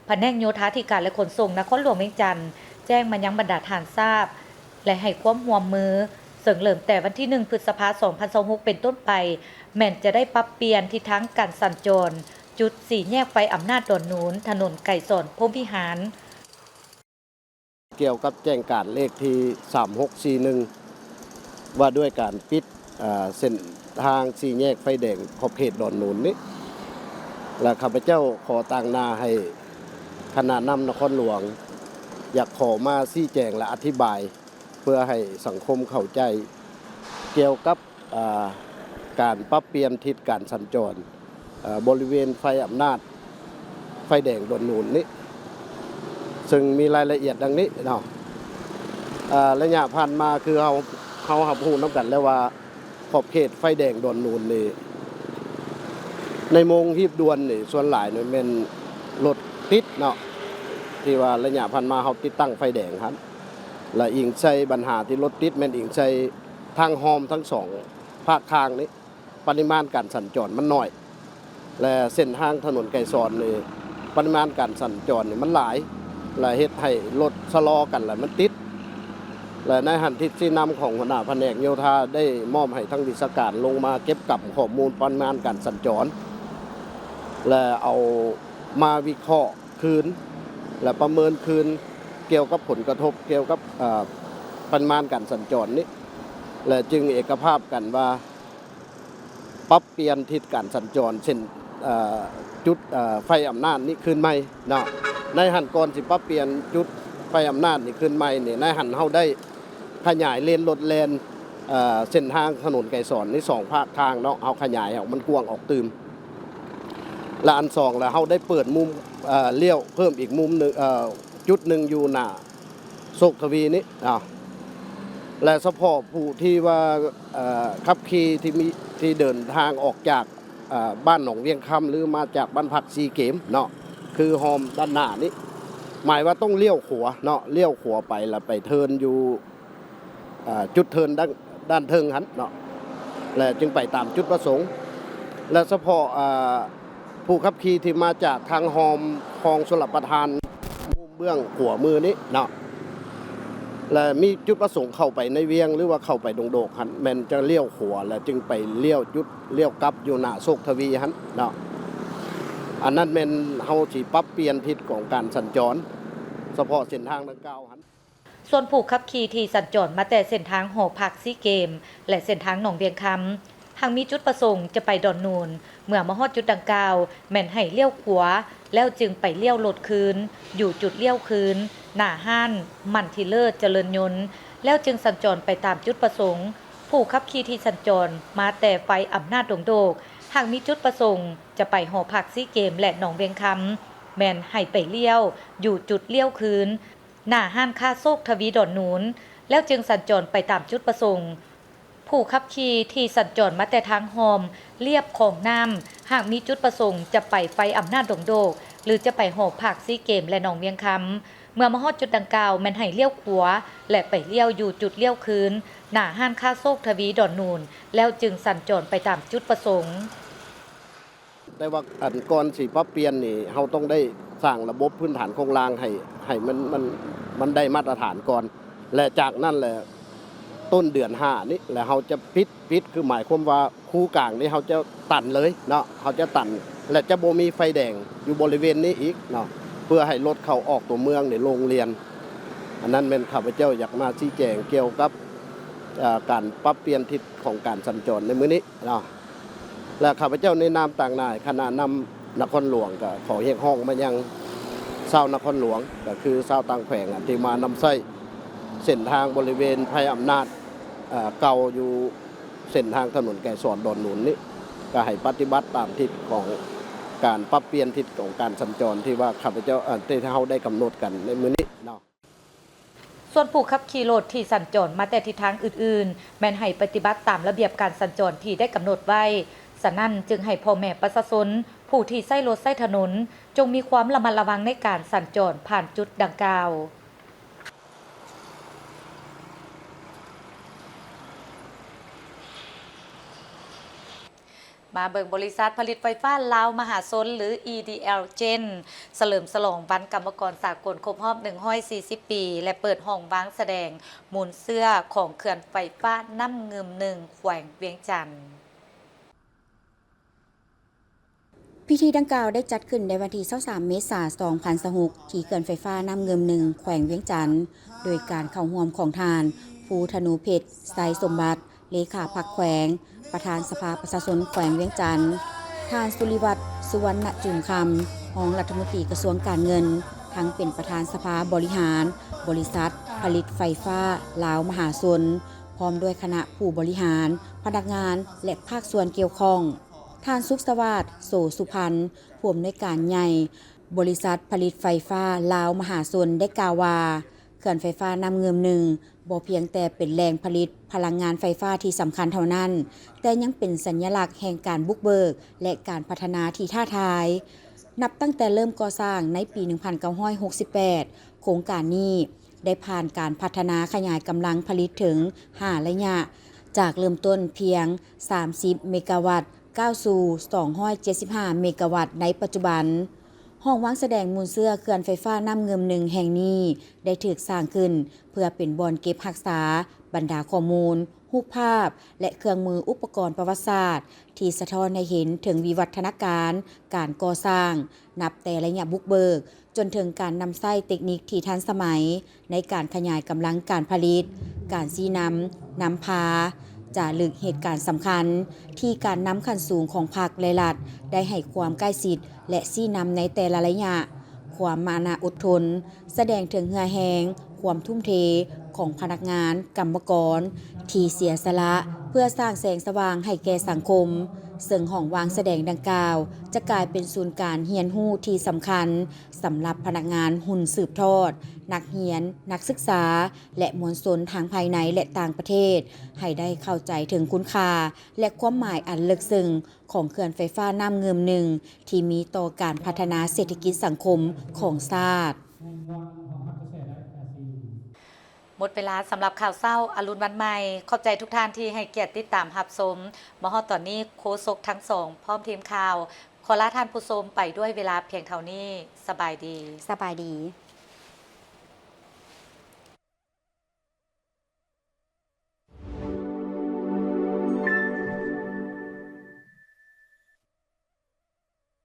ພະແນກໂຍທາທິການ ແລະ ຂົນສົ່ງນະຄອນຫຼວງວຽງຈັນ ແຈ້ງມາຍັງບັນດາທ່ານຊາບ ແລະ ໃຫ້ຄວາມຮ່ວມມື, ເຊິ່ງເລີ່ມແຕ່ວັນທີໜຶ່ງ ພຶດສະພາ ສອງພັນຊາວຫົກ ເປັນຕົ້ນໄປ, ແມ່ນຈະໄດ້ປັບປ່ຽນທິດທາງການສັນຈອນ ຈຸດສີ່ແຍກໄຟອຳນາດດອນໜູນ, ຖະໜົນໄກສອນ ພົມວິຫານ. ກ່ຽວກັບແຈ້ງການເລກທີສາມຫົກສີ່ໜຶ່ງ ວ່າດ້ວຍການປິດ ເອີ ເສັ້ນທາງສີ່ແຍກໄຟແດງຂອບເຂດດອນໜູນນີ້ ແລະ ຂ້າພະເຈົ້າຂໍຕາງໜ້າໃຫ້ຄະນະນຳນະຄອນຫຼວງ ຢາກຂໍມາຊີ້ແຈງ ແລະ ອະທິບາຍ ເພື່ອໃຫ້ສັງຄົມເຂົ້າໃຈກ່ຽວກັບ ເອີ ການປັບປ່ຽນທິດການສັນຈອນ ເອີ ບໍລິເວນໄຟອຳນາດ ໄຟແດງດອນໜູນນີ້ ເຊິ່ງມີລາຍລະອຽດດັ່ງນີ້ເນາະ. ເອີ ໄລຍະຜ່ານມາຄືເຮົາ ເຮົາຮັບຮູ້ນຳກັນແລ້ວວ່າ ຂອບເຂດໄຟແດງດອນໜູນນີ້ ໃນໂມງຮີບດ່ວນນີ້ ສ່ວນຫຼາຍນີ້ແມ່ນລົດຕິດເນາະ ທີ່ວ່າໄລຍະຜ່ານມາເຮົາຕິດຕັ້ງໄຟແດງຫັ້ນ ແລະ ອີງໃສ່ບັນຫາທີ່ລົດຕິດ ແມ່ນອີງໃສ່ທາງຮ່ອມທັງສອງພາກທາງນີ້ ປະລິມານການສັນຈອນມັນໜ້ອຍ ແລະ ເສັ້ນທາງຖະໜົນໄກສອນນີ້ ປະລິມານການສັນຈອນນີ້ມັນຫຼາຍ ແລະ ເຮັດໃຫ້ລົດຊະລໍກັນ ແລະ ມັນຕິດ ແລະ ໃນຫັ້ນທິດຊີ້ນຳຂອງຫົວໜ້າພະແນກໂຍທາໄດ້ມອບໃຫ້ທາງວິຊາການລົງມາເກັບກຳຂໍ້ມູນປະລິມານການສັນຈອນ ແລະ ເອົາມາວິເຄາະຄືນ ແລະ ປະເມີນຄືນກ່ຽວກັບຜົນກະທົບ ກ່ຽວກັບ ເອີ ປະລິມານການສັນຈອນນີ້ ແລະ ຈຶ່ງເອກະພາບກັນວ່າ ປັບປ່ຽນທິດການສັນຈອນເສັ້ນ ເອີ ຈຸດ ເອີ ໄຟອຳນາດນີ້ຄືນໃໝ່ເນາະ. ໃນຫັ້ນກ່ອນຊິປັບປ່ຽນຈຸດໄຟອຳນາດນີ້ຄືນໃໝ່ນີ້ ໃນຫັ້ນເຮົາໄດ້ຂະຫຍາຍເລນລົດແລ່ນ ເອີ ເສັ້ນທາງຖະໜົນໄກສອນນີ້ສອງພາກທາງເນາະ ເຮົາຂະຫຍາຍໃຫ້ມັນກວ້າງອອກຕື່ມ ແລະ ອັນສອງ ແລະ ເຮົາໄດ້ເປີດມຸມ ເອີ ລ້ຽວເພີ່ມອີກມຸມໜຶ່ງ ເອີ ຈຸດໜຶ່ງຢູ່ໜ້າ ໂຊກທະວີນີ້ເນາະ ແລະ ສະເພາະຜູ້ທີ່ວ່າ ເອີ ຂັບຂີ່ທີ່ມີ ທີ່ເດີນທາງອອກຈາກ ເອີ ບ້ານໜອງວຽງຄຳ ຫຼື ມາຈາກບ້ານພັກຊີເກມເນາະ ຄືຮ່ອມດ້ານໜ້ານີ້ ໝາຍວ່າຕ້ອງລ້ຽວຂວາເນາະ ລ້ຽວຂວາໄປ ແລ້ວໄປເທີນຢູ່ ເອີ ຈຸດເທີນດ້ານ ດ້ານເທິງຫັ້ນເນາະ ແລະ ຈຶ່ງໄປຕາມຈຸດປະສົງ ແລະ ສະເພາະ ເອີ ຜູ້ຂັບຂີ່ທີ່ມາຈາກທາງຮ່ອມຄອງຊົນລະປະທານ ມຸມເບື້ອງຂວາມືນີ້ເນາະ ແລະ ມີຈຸດປະສົງເຂົ້າໄປໃນວຽງ ຫຼືວ່າເຂົ້າໄປດົງໂດກຫັ້ນ ແມ່ນຈະລ້ຽວຂວາ ແລ້ວຈຶ່ງໄປລ້ຽວຈຸດລ້ຽວກັບຢູ່ໜ້າໂຊກທະວີຫັ້ນເນາະ. ອັນນັ້ນແມ່ນເຮົາຊິປັບປ່ຽນທິດຂອງການສັນຈອນ ສະເພາະເສັ້ນທາງດັ່ງກ່າວຫັ້ນ. ສ່ວນຜູ້ຂັບຂີ່ທີ່ສັນຈອນມາແຕ່ເສັ້ນທາງຫໍພັກຊີເກມ ແລະ ເສັ້ນທາງໜອງວຽງຄຳ ຫາກມີຈຸດປະສົງຈະໄປດອນໜູນ ເມື່ອມາຮອດຈຸດດັ່ງກ່າວ ແມ່ນໃຫ້ລ້ຽວຂວາ ແລ້ວຈຶ່ງໄປລ້ຽວລົດຄືນ ຢູ່ຈຸດລ້ຽວຄືນ ໜ້າຮ້ານມັນທີເລີດຈະເລີນຍົນ ແລ້ວຈຶ່ງສັນຈອນໄປຕາມຈຸດປະສົງ. ຜູ້ຂັບຂີ່ທີ່ສັນຈອນມາແຕ່ໄຟອຳນາດດົງໂດກ ຫາກມີຈຸດປະສົງຈະໄປຫໍພັກຊີເກມ ແລະ ໜອງວຽງຄຳ ແມ່ນໃຫ້ໄປລ້ຽວຢູ່ຈຸດລ້ຽວຄືນ ໜ້າຮ້ານຄ້າໂຊກທະວີດອນໜູນ ແລ້ວຈຶ່ງສັນຈອນໄປຕາມຈຸດປະສົງ. ຜູ້ຂັບຂີ່ທີ່ສັນຈອນມາແຕ່ທາງຮ່ອມລຽບຂອງນ້ຳ ຫາກມີຈຸດປະສົງຈະໄປໄຟອຳນາດດົງໂດກ ຫຼື ຈະໄປຫໍພັກຊີເກມ ແລະ ໜອງວຽງຄຳ ເມື່ອມາຮອດຈຸດດັ່ງກ່າວ ແມ່ນໃຫ້ລ້ຽວຂວາ ແລະ ໄປລ້ຽວຢູ່ຈຸດລ້ຽວຄືນ ໜ້າຮ້ານຄ້າໂຊກທະວີດອນໜູນ ແລ້ວຈຶ່ງສັນຈອນໄປຕາມຈຸດປະສົງ. ແຕ່ວ່າອັນກ່ອນຊິປັບປ່ຽນນີ້ ເຮົາຕ້ອງໄດ້ສ້າງລະບົບພື້ນຖານໂຄງລ່າງໃຫ້ ໃຫ້ມັນ ມັນ ມັນໄດ້ມາດຕະຖານກ່ອນ ແລະ ຈາກນັ້ນແຫຼະ ຕົ້ນເດືອນຫ້ານີ້ ແລະ ເຮົາຈະປິດ ປິດຄືໝາຍຄວາມວ່າຄູກາງນີ້ເຮົາຈະຕັນເລີຍເນາະ ເຮົາຈະຕັນ ແລະ ຈະບໍ່ມີໄຟແດງຢູ່ບໍລິເວນນີ້ອີກເນາະ ເພື່ອໃຫ້ລົດເຂົ້າອອກຕົວເມືອງນີ້ໂລ່ງລຽນ. ອັນນັ້ນແມ່ນຂ້າພະເຈົ້າຢາກມາຊີ້ແຈງກ່ຽວກັບ ເອີ ການປັບປ່ຽນທິດຂອງການສັນຈອນໃນມື້ນີ້ເນາະ. ແລະ ຂ້າພະເຈົ້າໃນນາມຕາງໜ້າຄະນະນຳນະຄອນຫຼວງ ກໍຂໍຮຽກຮ້ອງມາຍັງຊາວນະຄອນຫຼວງ ກໍຄືຊາວຕ່າງແຂວງ ອັນທີ່ມານຳໃຊ້ເສັ້ນທາງບໍລິເວນໄພອຳນາດ ເອີ ເກົ່າຢູ່ເສັ້ນທາງຖະໜົນໄກສອນດອນໜູນນີ້ ກໍໃຫ້ປະຕິບັດຕາມທິດຂອງການປັບປ່ຽນທິດຂອງການສັນຈອນທີ່ວ່າຂ້າພະເຈົ້າ ເອີ ທີ່ເຮົາໄດ້ກຳນົດກັນໃນມື້ນີ້ເນາະ. ສ່ວນຜູ້ຂັບຂີ່ລົດທີ່ສັນຈອນມາແຕ່ທິດທາງອື່ນໆ ແມ່ນໃຫ້ປະຕິບັດຕາມລະບຽບການສັນຈອນທີ່ໄດ້ກຳນົດໄວ້. ສະນັ້ນຈຶ່ງໃຫ້ພໍ່ແມ່ປະຊາຊົນຜູ້ທີ່ໃຊ້ລົດໃຊ້ຖະໜົນ ຈົ່ງມີຄວາມລະມັດລະວັງໃນການສັນຈອນຜ່ານຈຸດດັ່ງກ່າວ. ມາເບິ່ງບໍລິສັດຜະລິດໄຟຟ້າລາວມະຫາຊົນ ຫຼື EDL Gen ສະເຫຼີມສະຫຼອງວັນກຳມະກອນສາກົນຄົບຮອບໜຶ່ງຮ້ອຍສີ່ສິບປີ ແລະ ເປີດຫ້ອງວາງສະແດງມູນເຊື້ອຂອງເຂື່ອນໄຟຟ້ານ້ຳງື່ມໜຶ່ງ ແຂວງວຽງຈັນ. ພິທີດັ່ງກ່າວໄດ້ຈັດຂຶ້ນໃນວັນທີຊາວສາມເມສາສອງພັນຊາວຫົກ ທີ່ເຂື່ອນໄຟຟ້ານ້ຳງື່ມໜຶ່ງ ແຂວງວຽງຈັນ ໂດຍການເຂົ້າຮ່ວມຂອງທ່ານ ພູທະນູເພັດ ໄຊສົມບັດ ເລຂາພັກແຂວງ, ປະທານສະພາປະຊາຊົນແຂວງວຽງຈັນ, ທ່ານ ສຸລິວັດ ສຸວັນນະຈູມຄຳ ຮອງລັດຖະມົນຕີກະຊວງການເງິນ, ທັງເປັນປະທານສະພາບໍລິຫານບໍລິສັດຜະລິດໄຟຟ້າລາວມະຫາຊົນ, ພ້ອມດ້ວຍຄະນະຜູ້ບໍລິຫານ, ພະນັກງານ ແລະ ພາກສ່ວນກ່ຽວຂ້ອງ. ທ່ານ ສຸກສະຫວາດ ໂສສຸພັນ ຜູ້ອຳນວຍການໃຫຍ່ບໍລິສັດຜະລິດໄຟຟ້າລາວມະຫາຊົນ ໄດ້ກ່າວວ່າ ເຂື່ອນໄຟຟ້ານ້ຳງື່ມໜຶ່ງ ບໍ່ພຽງແຕ່ເປັນແຫຼ່ງຜະລິດພະລັງງານໄຟຟ້າທີ່ສຳຄັນເທົ່ານັ້ນ, ແຕ່ຍັງເປັນສັນຍະລັກແຫ່ງການບຸກເບີກ ແລະ ການພັດທະນາທີ່ທ້າທາຍ. ນັບຕັ້ງແຕ່ເລີ່ມກໍ່ສ້າງໃນປີໜຶ່ງພັນເກົ້າຮ້ອຍຫົກສິບແປດ, ໂຄງການນີ້ໄດ້ຜ່ານການພັດທະນາຂະຫຍາຍກຳລັງຜະລິດເຖິງຫ້າໄລຍະ, ຈາກເລີ່ມຕົ້ນພຽງສາມສິບເມກາວັດ ກ້າວສູ່ສອງຮ້ອຍເຈັດສິບຫ້າເມກາວັດໃນປັດຈຸບັນ. ຫ້ອງວາງສະແດງມູນເຊື້ອເຂື່ອນໄຟຟ້ານ້ຳງື່ມໜຶ່ງແຫ່ງນີ້ ໄດ້ຖືກສ້າງຂຶ້ນເພື່ອເປັນບ່ອນເກັບຮັກສາບັນດາຂໍ້ມູນ, ຮູບພາບ ແລະ ເຄື່ອງມືອຸປະກອນປະຫວັດສາດ ທີ່ສະທ້ອນໃຫ້ເຫັນເຖິງວິວັດທະນາການການກໍ່ສ້າງ ນັບແຕ່ໄລຍະບຸກເບີກ ຈົນເຖິງການນຳໃຊ້ເຕັກນິກທີ່ທັນສະໄໝໃນການຂະຫຍາຍກຳລັງການຜະລິດ, ການຊີ້ນຳ, ນຳພາ, ຈາລຶກເຫດການສຳຄັນ ທີ່ການນຳຂັ້ນສູງຂອງພັກ ແລະ ລັດ ໄດ້ໃຫ້ຄວາມໃກ້ຊິດ ແລະ ຊີ້ນຳໃນແຕ່ລະໄລຍະ, ຄວາມມານະອົດທົນ ສະແດງເຖິງເຫື່ອແຮງ, ຄວາມທຸ່ມເທຂອງພະນັກງານ, ກຳມະກອນ ທີ່ເສຍສະຫຼະເພື່ອສ້າງແສງສະຫວ່າງໃຫ້ແກ່ສັງຄົມ, ເຊິ່ງຫ້ອງວາງສະແດງດັ່ງກ່າວ ຈະກາຍເປັນສູນການຮຽນຮູ້ທີ່ສຳຄັນ ສຳລັບພະນັກງານຮຸ່ນສືບທອດ, ນັກຮຽນ, ນັກສຶກສາ ແລະ ມວນຊົນທັງພາຍໃນ ແລະ ຕ່າງປະເທດ ໃຫ້ໄດ້ເຂົ້າໃຈເຖິງຄຸນຄ່າ ແລະ ຄວາມໝາຍອັນເລິກເຊິ່ງຂອງເຂື່ອນໄຟຟ້ານ້ຳງື່ມໜຶ່ງ ທີ່ມີຕໍ່ການພັດທະນາເສດຖະກິດສັງຄົມຂອງຊາດ. ໝົດເວລາສຳລັບຂ່າວເຊົ້າອະລຸນວັນໃໝ່. ຂອບໃຈທຸກທ່ານທີ່ໃຫ້ກຽດຕິດຕາມຮັບຊົມ. ມາຮອດຕອນນີ້ ໂຄສົກທັງສອງ ພ້ອມທີມຂ່າວ ຂໍລາທ່ານຜູ້ຊົມໄປດ້ວຍເວລາພຽງເທົ່ານີ້. ສະບາຍດີ. ສະບາຍດີ.